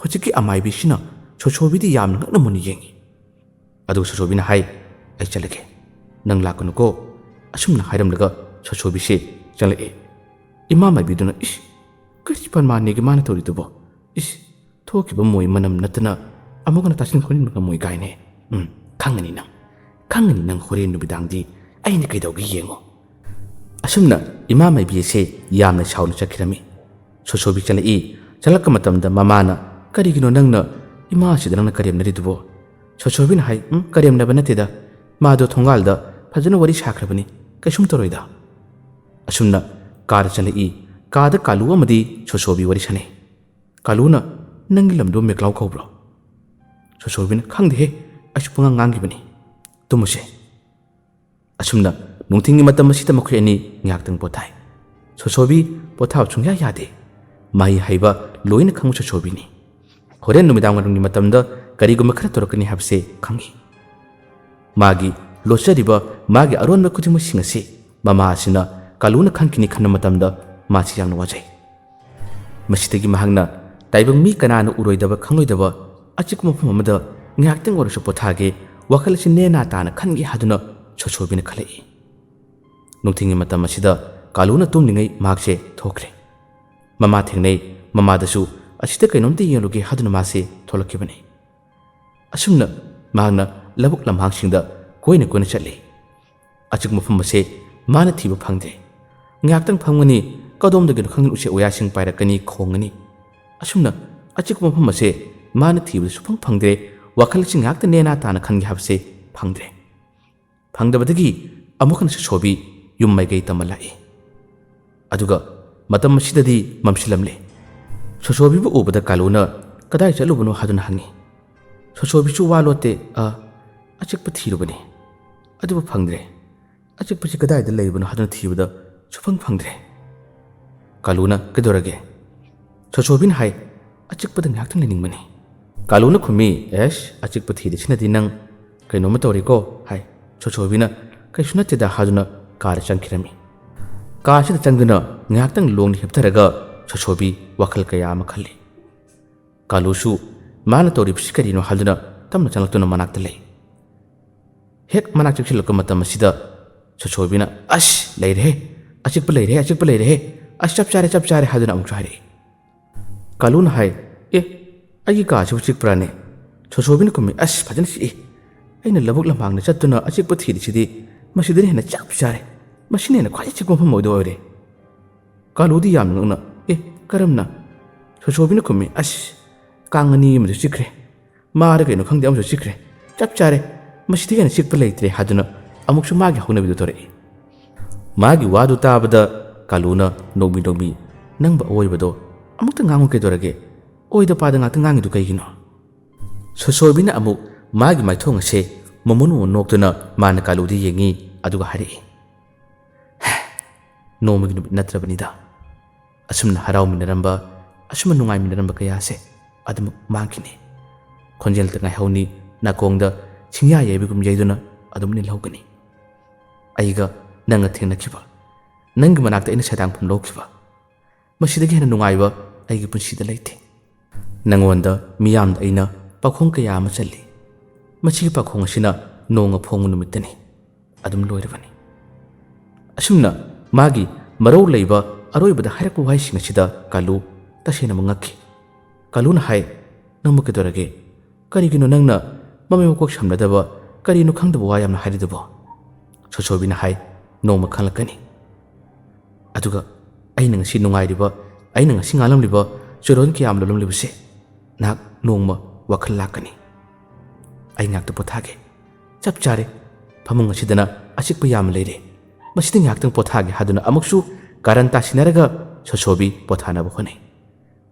ꯍꯧꯖꯤꯛꯀꯤ ꯑꯃꯥꯏꯕꯤꯁꯤꯅ ꯁꯣꯁꯣꯕꯤꯗ ꯌꯥꯝꯅ ꯉꯛꯅ ꯃꯨꯟꯅ ꯌꯦꯡꯉꯤ꯫ ꯑꯗꯨꯒ ꯁꯣꯁꯣꯕꯤꯅ ꯍꯥꯏ, "ꯑꯩ ꯆꯠꯂꯒꯦ꯫ ꯅꯪ ꯂꯥꯛꯀꯅꯨꯀꯣ"꯫ ꯑꯁꯨꯝꯅ ꯍꯥꯏꯔꯝꯂꯒ ꯁꯣꯁꯣꯕꯤꯁꯦ ꯆꯪꯂꯛꯑꯦ꯫ ꯏꯃꯥ ꯃꯥꯏꯕꯤꯗꯨꯅ, "ꯏꯁ, ꯀꯔꯤ ꯄꯟꯃꯥꯅꯤꯒꯤ ꯃꯥꯅ ꯇꯧꯔꯤꯗꯨꯕꯣ? ꯏꯁ, ꯊꯣꯛꯈꯤꯕ ꯃꯣꯏ ꯃꯅꯝ ꯅꯠꯇꯅ ꯑꯃꯨꯛ ꯍꯟꯅ ꯇꯥꯁꯤꯟ ꯈꯣꯝꯖꯤꯟꯕ ꯉꯝꯃꯣꯏ ꯀꯥꯏꯅꯦ꯫ ꯎꯝ, ꯈꯪꯒꯅꯤ ꯅꯪ꯫ ꯈꯪꯒꯅꯤ ꯅꯪ ꯍꯣꯔꯦꯟ ꯅꯨꯃꯤꯗꯥꯡꯗꯤ ꯑꯩꯅ ꯀꯩꯗꯧꯒꯦ ꯌꯦꯡꯉꯣ"꯫ ꯑꯁꯨꯝꯅ ꯏꯃꯥ ꯃꯥꯏꯕꯤ ꯑꯁꯦ ꯌꯥꯝꯅ ꯁꯥꯎꯅ ꯆꯠꯈꯤꯔꯝꯃꯤ꯫ ꯁꯣꯁꯣꯕꯤ ꯆꯪꯂꯛꯏ꯫ ꯆꯪꯂꯛꯄ ꯃꯇꯝꯗ ꯃꯃꯥꯅ, "ꯀꯔꯤꯒꯤꯅꯣ ꯅꯪꯅ ꯏꯃꯥꯁꯤꯗ ꯅꯪꯅ ꯀꯔꯦꯝꯅꯔꯤꯗꯨꯕꯣ?" ꯁꯣꯁꯣꯕꯤꯅ ꯍꯥꯏ, "ꯎꯝ, ꯀꯔꯦꯝꯅꯕ ꯅꯠꯇꯦꯗ꯫ ꯃꯥꯗꯣ ꯊꯣꯡꯒꯥꯜꯗ ꯐꯖꯅ ꯋꯥꯔꯤ ꯁꯥꯈ꯭ꯔꯕꯅꯤ꯫ ꯀꯩꯁꯨꯝ ꯇꯧꯔꯣꯏꯗ"꯫ ꯑꯁꯨꯝꯅ ꯀꯥꯗ ꯆꯪꯂꯛꯏ꯫ ꯀꯥꯗ ꯀꯥꯂꯨ ꯑꯃꯗꯤ ꯁꯣꯁꯣꯕꯤ ꯋꯥꯔꯤ ꯁꯥꯟꯅꯩ꯫ ꯀꯥꯂꯨꯅ, "ꯅꯪꯒꯤ ꯂꯝꯗꯣ ꯃꯦꯀ꯭ꯂꯥꯎ ꯀꯧꯕ꯭ꯔꯣ?" ꯁꯣꯁꯣꯕꯤꯅ, "ꯈꯪꯗꯦꯍꯦ, ꯑꯩꯁꯨ ꯄꯉꯥꯡ ꯉꯥꯡꯈꯤꯕꯅꯤ꯫ ꯇꯨꯝꯃꯁꯦ"꯫ ꯑꯁꯨꯝꯅ ꯅꯨꯡꯊꯤꯜꯒꯤ ꯃꯇꯝ ꯑꯁꯤꯗ ꯃꯈꯣꯏ ꯑꯅꯤ ꯉꯥꯏꯍꯥꯛꯇꯪ ꯄꯣꯊꯥꯏ꯫ ꯁꯣꯁꯣꯕꯤ ꯄꯣꯊꯥꯕ ꯁꯨꯡꯌꯥ ꯌꯥꯗꯦ꯫ ꯃꯍꯩ ꯍꯩꯕ ꯂꯣꯏꯅ ꯈꯪꯕ ꯁꯣꯁꯣꯕꯤꯅꯤ꯫ ꯍꯣꯔꯦꯟ ꯅꯨꯃꯤꯗꯥꯡ ꯋꯥꯏꯔꯝꯒꯤ ꯃꯇꯝꯗ ꯀꯔꯤꯒꯨꯝꯕ ꯈꯔ ꯇꯧꯔꯛꯀꯅꯤ ꯍꯥꯏꯕꯁꯦ ꯈꯪꯏ꯫ ꯃꯥꯒꯤ ꯂꯣꯠꯆꯔꯤꯕ ꯃꯥꯒꯤ ꯑꯔꯣꯟꯕ ꯈꯨꯗꯤꯡꯃꯛꯁꯤꯡ ꯑꯁꯤ ꯃꯃꯥ ꯑꯁꯤꯅ ꯀꯥꯂꯨꯅ ꯈꯪꯈꯤꯅꯤ ꯈꯟꯕ ꯃꯇꯝꯗ ꯃꯥꯁꯤ ꯌꯥꯝꯅ ꯋꯥꯖꯩ꯫ ꯃꯁꯤꯗꯒꯤ ꯃꯍꯥꯛꯅ ꯇꯥꯏꯕꯪ ꯃꯤ ꯀꯅꯥꯅ ꯎꯔꯣꯏꯗꯕ ꯈꯪꯂꯣꯏꯗꯕ ꯑꯆꯤꯛꯄ ꯃꯐꯝ ꯑꯃꯗ ꯉꯥꯏꯍꯥꯛꯇꯪ ꯑꯣꯏꯔꯁꯨ ꯄꯣꯊꯥꯒꯦ, ꯋꯥꯈꯜ ꯑꯁꯤ ꯅꯦꯅꯥ ꯇꯥꯅ ꯈꯟꯒꯦ ꯍꯥꯏꯗꯨꯅ ꯁꯣꯁꯣꯕꯤꯅ ꯈꯜꯂꯛꯏ꯫ ꯅꯨꯡꯊꯤꯜꯒꯤ ꯃꯇꯝ ꯑꯁꯤꯗ ꯀꯥꯂꯨꯅ ꯇꯨꯝꯂꯤꯉꯩ ꯃꯍꯥꯛꯁꯦ ꯊꯣꯛꯈ꯭ꯔꯦ꯫ ꯃꯃꯥ ꯊꯦꯡꯅꯩ꯫ ꯃꯃꯥꯗꯁꯨ ꯑꯁꯤꯗ ꯀꯩꯅꯣꯝꯇ ꯌꯦꯡꯂꯨꯒꯦ ꯍꯥꯏꯗꯨꯅ ꯃꯥꯁꯦ ꯊꯣꯛꯂꯛꯈꯤꯕꯅꯤ꯫ ꯑꯁꯨꯝꯅ ꯃꯍꯥꯛꯅ ꯂꯧꯕꯨꯛ ꯂꯝꯍꯥꯡꯁꯤꯡꯗ ꯀꯣꯏꯅ ꯀꯣꯏꯅ ꯆꯠꯂꯤ꯫ ꯑꯆꯤꯛꯄ ꯃꯐꯝ ꯑꯁꯦ ꯃꯥꯅ ꯊꯤꯕ ꯐꯪꯗ꯭ꯔꯦ꯫ ꯉꯥꯏꯍꯥꯛꯇꯪ ꯐꯝꯒꯅꯤ, ꯀꯗꯣꯝꯗꯒꯤꯅꯣ ꯈꯪꯗꯦ ꯎꯆꯦꯛ ꯋꯥꯌꯥꯁꯤꯡ ꯄꯥꯏꯔꯛꯀꯅꯤ, ꯈꯣꯡꯒꯅꯤ꯫ ꯑꯁꯨꯝꯅ ꯑꯆꯤꯛꯄ ꯃꯐꯝ ꯑꯁꯦ ꯃꯥꯅ ꯊꯤꯕꯗ ꯁꯨꯐꯪ ꯐꯪꯗ꯭ꯔꯦ꯫ ꯋꯥꯈꯜ ꯑꯁꯤ ꯉꯥꯏꯍꯥꯛꯇ ꯅꯦꯅꯥ ꯇꯥꯅ ꯈꯟꯒꯦ ꯍꯥꯏꯕꯁꯦ ꯐꯪꯗ꯭ꯔꯦ꯫ ꯐꯪꯗꯕꯗꯒꯤ ꯑꯃꯨꯛ ꯍꯟꯅ ꯁꯣꯁꯣꯕꯤ ꯌꯨꯝ ꯃꯥꯏꯀꯩ ꯇꯝꯕ ꯂꯥꯛꯏ꯫ ꯑꯗꯨꯒ ꯃꯇꯝ ꯑꯁꯤꯗꯗꯤ ꯃꯝꯁꯤꯜꯂꯝꯂꯦ꯫ ꯁꯣꯁꯣꯕꯤꯕꯨ ꯎꯕꯗ ꯀꯥꯂꯨꯅ "ꯀꯗꯥꯏ ꯆꯠꯂꯨꯕꯅꯣ?" ꯍꯥꯏꯗꯨꯅ ꯍꯪꯉꯤ꯫ ꯁꯣꯁꯣꯕꯤꯁꯨ ꯋꯥ ꯂꯣꯠꯇꯦ꯫ "ꯑ, ꯑꯆꯤꯛꯄ ꯊꯤꯔꯨꯕꯅꯤ, ꯑꯗꯨꯕꯨ ꯐꯪꯗ꯭ꯔꯦ꯫ ꯑꯆꯤꯛꯄꯁꯤ ꯀꯗꯥꯏꯗ ꯂꯩꯕꯅꯣ ꯍꯥꯏꯗꯨꯅ ꯊꯤꯕꯗ ꯁꯨꯐꯪ ꯐꯪꯗ꯭ꯔꯦ꯫" ꯀꯥꯂꯨꯅ "ꯀꯩꯗꯧꯔꯒꯦ?" ꯁꯣꯁꯣꯕꯤꯅ ꯍꯥꯏ, "ꯑꯆꯤꯛꯄꯗ ꯉꯥꯏꯍꯥꯛꯇꯪ ꯂꯩꯅꯤꯡꯕꯅꯤ꯫" ꯀꯥꯂꯨꯅ ꯈꯨꯝꯃꯤ, "ꯑꯦꯁ, ꯑꯆꯤꯛꯄ ꯊꯤꯔꯤꯁꯤꯅꯗꯤ ꯅꯪ ꯀꯩꯅꯣꯝꯃ ꯇꯧꯔꯤꯀꯣ" ꯍꯥꯏ꯫ ꯁꯣꯁꯣꯕꯤꯅ "ꯀꯩꯁꯨ ꯅꯠꯇꯦꯗ" ꯍꯥꯏꯗꯨꯅ ꯀꯥꯗ ꯆꯪꯈꯤꯔꯝꯃꯤ꯫ ꯀꯥꯁꯤꯗ ꯆꯪꯗꯨꯅ ꯉꯥꯏꯍꯥꯛꯇꯪ ꯂꯣꯡꯅ ꯍꯤꯞꯊꯔꯒ ꯁꯣꯁꯣꯕꯤ ꯋꯥꯈꯜ ꯀꯌꯥ ꯑꯃ ꯈꯜꯂꯤ꯫ ꯀꯥꯂꯨꯁꯨ ꯃꯥꯅ ꯇꯧꯔꯤꯕꯁꯤ ꯀꯔꯤꯅꯣ ꯍꯥꯏꯗꯨꯅ ꯇꯞꯅ ꯆꯪꯂꯛꯇꯨꯅ ꯃꯅꯥꯛꯇ ꯂꯩ꯫ ꯍꯦꯛ ꯃꯅꯥꯛ ꯆꯪꯁꯤꯜꯂꯛꯄ ꯃꯇꯝ ꯑꯁꯤꯗ ꯁꯣꯁꯣꯕꯤꯅ "ꯑꯁ, ꯂꯩꯔꯦꯍꯦ, ꯑꯆꯤꯛꯄ ꯂꯩꯔꯦꯍꯦ, ꯑꯆꯤꯛꯄ ꯂꯩꯔꯦꯍꯦ, ꯑꯁ, ꯆꯞ ꯆꯥꯔꯦ, ꯆꯞ ꯆꯥꯔꯦ" ꯍꯥꯏꯗꯨꯅ ꯑꯃꯨꯛꯁꯨ ꯍꯥꯏꯔꯛꯏ꯫ ꯀꯥꯂꯨꯅ ꯍꯥꯏ, "ꯑꯦ, ꯑꯩꯒꯤ ꯀꯥꯁꯤꯕꯨ ꯆꯤꯛꯄ꯭ꯔꯥꯅꯦ?" ꯁꯣꯁꯣꯕꯤꯅ ꯈꯨꯝꯃꯤ, "ꯑꯁ, ꯐꯖꯅ ꯆꯤꯛꯏ꯫ ꯑꯩꯅ ꯂꯧꯕꯨꯛ ꯂꯝꯍꯥꯡꯗ ꯆꯠꯇꯨꯅ ꯑꯆꯤꯛꯄ ꯊꯤꯔꯤꯁꯤꯗꯤ ꯃꯁꯤꯗꯅ ꯍꯦꯟꯅ ꯆꯞ ꯆꯥꯔꯦ꯫ ꯃꯁꯤꯅ ꯍꯦꯟꯅ ꯈ꯭ꯋꯥꯏ ꯆꯤꯛꯄ ꯃꯐꯝ ꯑꯣꯏꯗ ꯑꯣꯏꯔꯦ꯫" ꯀꯥꯂꯨꯗꯤ ꯌꯥꯝꯅ ꯅꯣꯛꯅ, "ꯑꯦ, ꯀꯔꯝꯅ?" ꯁꯣꯁꯣꯕꯤꯅ ꯈꯨꯝꯃꯤ, "ꯑꯁ, ꯀꯥꯡ ꯑꯅꯤ ꯑꯃꯁꯨ ꯆꯤꯛꯈ꯭ꯔꯦ꯫ ꯃꯥꯔ ꯀꯩꯅꯣ ꯈꯪꯗꯦ, ꯑꯃꯁꯨ ꯆꯤꯛꯈ꯭ꯔꯦ꯫ ꯆꯞ ꯆꯥꯔꯦ꯫ ꯃꯁꯤꯗꯒꯤ ꯍꯦꯟꯅ ꯆꯤꯛꯄ ꯂꯩꯇ꯭ꯔꯦ" ꯍꯥꯏꯗꯨꯅ ꯑꯃꯨꯛꯁꯨ ꯃꯥꯒꯤ ꯍꯧꯅꯕꯤꯗꯨ ꯇꯧꯔꯛꯏ꯫ ꯃꯥꯒꯤ ꯋꯥꯗꯨ ꯇꯥꯕꯗ ꯀꯥꯂꯨꯅ ꯅꯣꯡꯃꯤ ꯅꯣꯡꯃꯤ, "ꯅꯪꯕꯨ ꯑꯋꯣꯏꯕꯗꯣ ꯑꯃꯨꯛꯇ ꯉꯥꯡꯉꯨ ꯀꯩꯗꯧꯔꯒꯦ? ꯑꯣꯏꯗ ꯄꯥꯗ ꯉꯥꯛꯇ ꯉꯥꯡꯉꯤꯗꯨ ꯀꯩꯒꯤꯅꯣ?" ꯁꯣꯁꯣꯕꯤꯅ ꯑꯃꯨꯛ ꯃꯥꯒꯤ ꯃꯥꯏꯊꯣꯡ ꯑꯁꯦ ꯃꯃꯨꯟ ꯃꯃꯨꯟ ꯅꯣꯛꯇꯨꯅ ꯃꯥꯅ ꯀꯥꯂꯨꯗ ꯌꯦꯡꯉꯤ, ꯑꯗꯨꯒ ꯍꯥꯏꯔꯛꯏ, "ꯅꯣꯡꯃꯒꯤ ꯅꯨꯃꯤꯠ ꯅꯠꯇ꯭ꯔꯕꯅꯤꯗ꯫ ꯑꯁꯨꯝꯅ ꯍꯔꯥꯎꯃꯤꯟꯅꯔꯝꯕ, ꯑꯁꯨꯝꯅ ꯅꯨꯡꯉꯥꯏꯃꯤꯟꯅꯔꯝꯕ ꯀꯌꯥꯁꯦ ꯑꯗꯨꯃꯛ ꯃꯥꯡꯈꯤꯅꯤ꯫ ꯈꯣꯟꯖꯦꯜꯇ ꯉꯥꯏꯍꯧꯅꯤ, ꯅꯥꯀꯣꯡꯗ ꯁꯤꯡꯌꯥ ꯌꯩꯕꯒꯨꯝ ꯌꯩꯗꯨꯅ ꯑꯗꯨꯝ ꯅꯤꯜꯍꯧꯒꯅꯤ꯫ ꯑꯩꯒ ꯅꯪꯒ ꯊꯦꯡꯅꯈꯤꯕ, ꯅꯪꯒꯤ ꯃꯅꯥꯛꯇ ꯑꯩꯅ ꯁꯦꯟꯗꯥꯡꯐꯝ ꯂꯧꯈꯤꯕ, ꯃꯁꯤꯗꯒꯤ ꯍꯦꯟꯅ ꯅꯨꯡꯉꯥꯏꯕ ꯑꯩꯒꯤ ꯄꯨꯟꯁꯤꯗ ꯂꯩꯇꯦ꯫ ꯅꯪꯉꯣꯟꯗ ꯃꯤꯌꯥꯝꯗ ꯑꯩꯅ ꯄꯥꯈꯣꯡ ꯀꯌꯥ ꯑꯃ ꯆꯜꯂꯤ꯫ ꯃꯁꯤꯒꯤ ꯄꯥꯈꯣꯡ ꯑꯁꯤꯅ ꯅꯣꯡꯃ ꯐꯣꯡꯕ ꯅꯨꯃꯤꯠꯇꯅꯤ꯫ ꯑꯗꯨꯝ ꯂꯣꯏꯔꯕꯅꯤ꯫ ꯑꯁꯨꯝꯅ ꯃꯥꯒꯤ ꯃꯔꯧ ꯂꯩꯕ ꯑꯔꯣꯏꯕꯗ ꯍꯥꯏꯔꯛꯄ ꯋꯥꯍꯩꯁꯤꯡ ꯑꯁꯤꯗ ꯀꯥꯂꯨ ꯇꯁꯦꯡꯅꯃꯛ ꯉꯛꯈꯤ꯫ ꯀꯥꯂꯨꯅ ꯍꯥꯏ, "ꯅꯪꯕꯨ ꯀꯩꯗꯧꯔꯒꯦ? ꯀꯔꯤꯒꯤꯅꯣ ꯅꯪꯅ ꯃꯃꯩ ꯃꯀꯣꯛ ꯁꯝꯅꯗꯕ, ꯀꯔꯤꯅꯣ ꯈꯪꯗꯕ ꯋꯥ ꯌꯥꯝꯅ ꯍꯥꯏꯔꯤꯗꯨꯕꯣ?" ꯁꯣꯁꯣꯕꯤꯅ ꯍꯥꯏ, "ꯅꯣꯡꯃ ꯈꯪꯂꯛꯀꯅꯤ꯫ ꯑꯗꯨꯒ ꯑꯩꯅ ꯉꯁꯤ ꯅꯨꯡꯉꯥꯏꯔꯤꯕ, ꯑꯩꯅ ꯉꯁꯤ ꯉꯥꯡꯂꯝꯂꯤꯕ ꯆꯨꯔꯣꯟ ꯀꯌꯥ ꯑꯃ ꯂꯣꯜꯂꯝꯂꯤꯕꯁꯦ ꯅꯍꯥꯛ ꯅꯣꯡꯃ ꯋꯥꯈꯜ ꯂꯥꯛꯀꯅꯤ꯫ ꯑꯩ ꯉꯥꯛꯇ ꯄꯣꯊꯥꯒꯦ꯫ ꯆꯞ ꯆꯥꯔꯦ꯫ ꯐꯃꯨꯡ ꯑꯁꯤꯗꯅ ꯑꯆꯤꯛꯄ ꯌꯥꯝꯅ ꯂꯩꯔꯦ꯫ ꯃꯁꯤꯗ ꯉꯥꯏꯍꯥꯛꯇꯪ ꯄꯣꯊꯥꯒꯦ" ꯍꯥꯏꯗꯨꯅ ꯑꯃꯨꯛꯁꯨ ꯀꯥꯔꯟ ꯇꯥꯁꯤꯟꯅꯔꯒ ꯁꯣꯁꯣꯕꯤ ꯄꯣꯊꯥꯅꯕ ꯍꯣꯠꯅꯩ꯫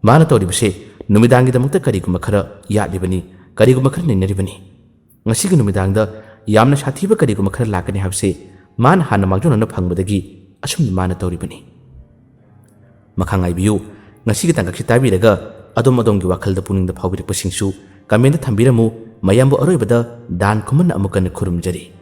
ꯃꯥꯅ ꯇꯧꯔꯤꯕꯁꯦ ꯅꯨꯃꯤꯗꯥꯡꯒꯤꯗꯃꯛꯇ ꯀꯔꯤꯒꯨꯝꯕ ꯈꯔ ꯌꯥꯠꯂꯤꯕꯅꯤ, ꯀꯔꯤꯒꯨꯝꯕ ꯈꯔ ꯅꯩꯅꯔꯤꯕꯅꯤ꯫ ꯉꯁꯤꯒꯤ ꯅꯨꯃꯤꯗꯥꯡꯗ ꯌꯥꯝꯅ ꯁꯥꯊꯤꯕ ꯀꯔꯤꯒꯨꯝꯕ ꯈꯔ ꯂꯥꯛꯀꯅꯤ ꯍꯥꯏꯕꯁꯤ ꯃꯥꯅ ꯍꯥꯟꯅ ꯃꯥꯡꯖꯧꯅꯅ ꯐꯪꯕꯗꯒꯤ ꯑꯁꯨꯝꯅ ꯃꯥꯅ ꯇꯧꯔꯤꯕꯅꯤ꯫ ꯃꯈꯥ ꯉꯥꯏꯕꯤꯌꯨ꯫ ꯉꯁꯤꯒꯤ ꯇꯥꯡꯀꯛꯁꯤ ꯇꯥꯕꯤꯔꯒ ꯑꯗꯣꯝ ꯑꯗꯣꯝꯒꯤ ꯋꯥꯈꯜꯗ ꯄꯨꯛꯅꯤꯡꯗ ꯐꯥꯎꯕꯤꯔꯛꯄꯁꯤꯡꯁꯨ ꯀꯃꯦꯟꯗ ꯊꯝꯕꯤꯔꯝꯃꯨ꯫ ꯃꯌꯥꯝꯕꯨ ꯑꯔꯣꯏꯕꯗ ꯗꯥꯟ ꯈꯨꯃꯟꯅ ꯑꯃꯨꯛ ꯍꯟꯅ ꯈꯨꯔꯨꯝꯖꯔꯤ꯫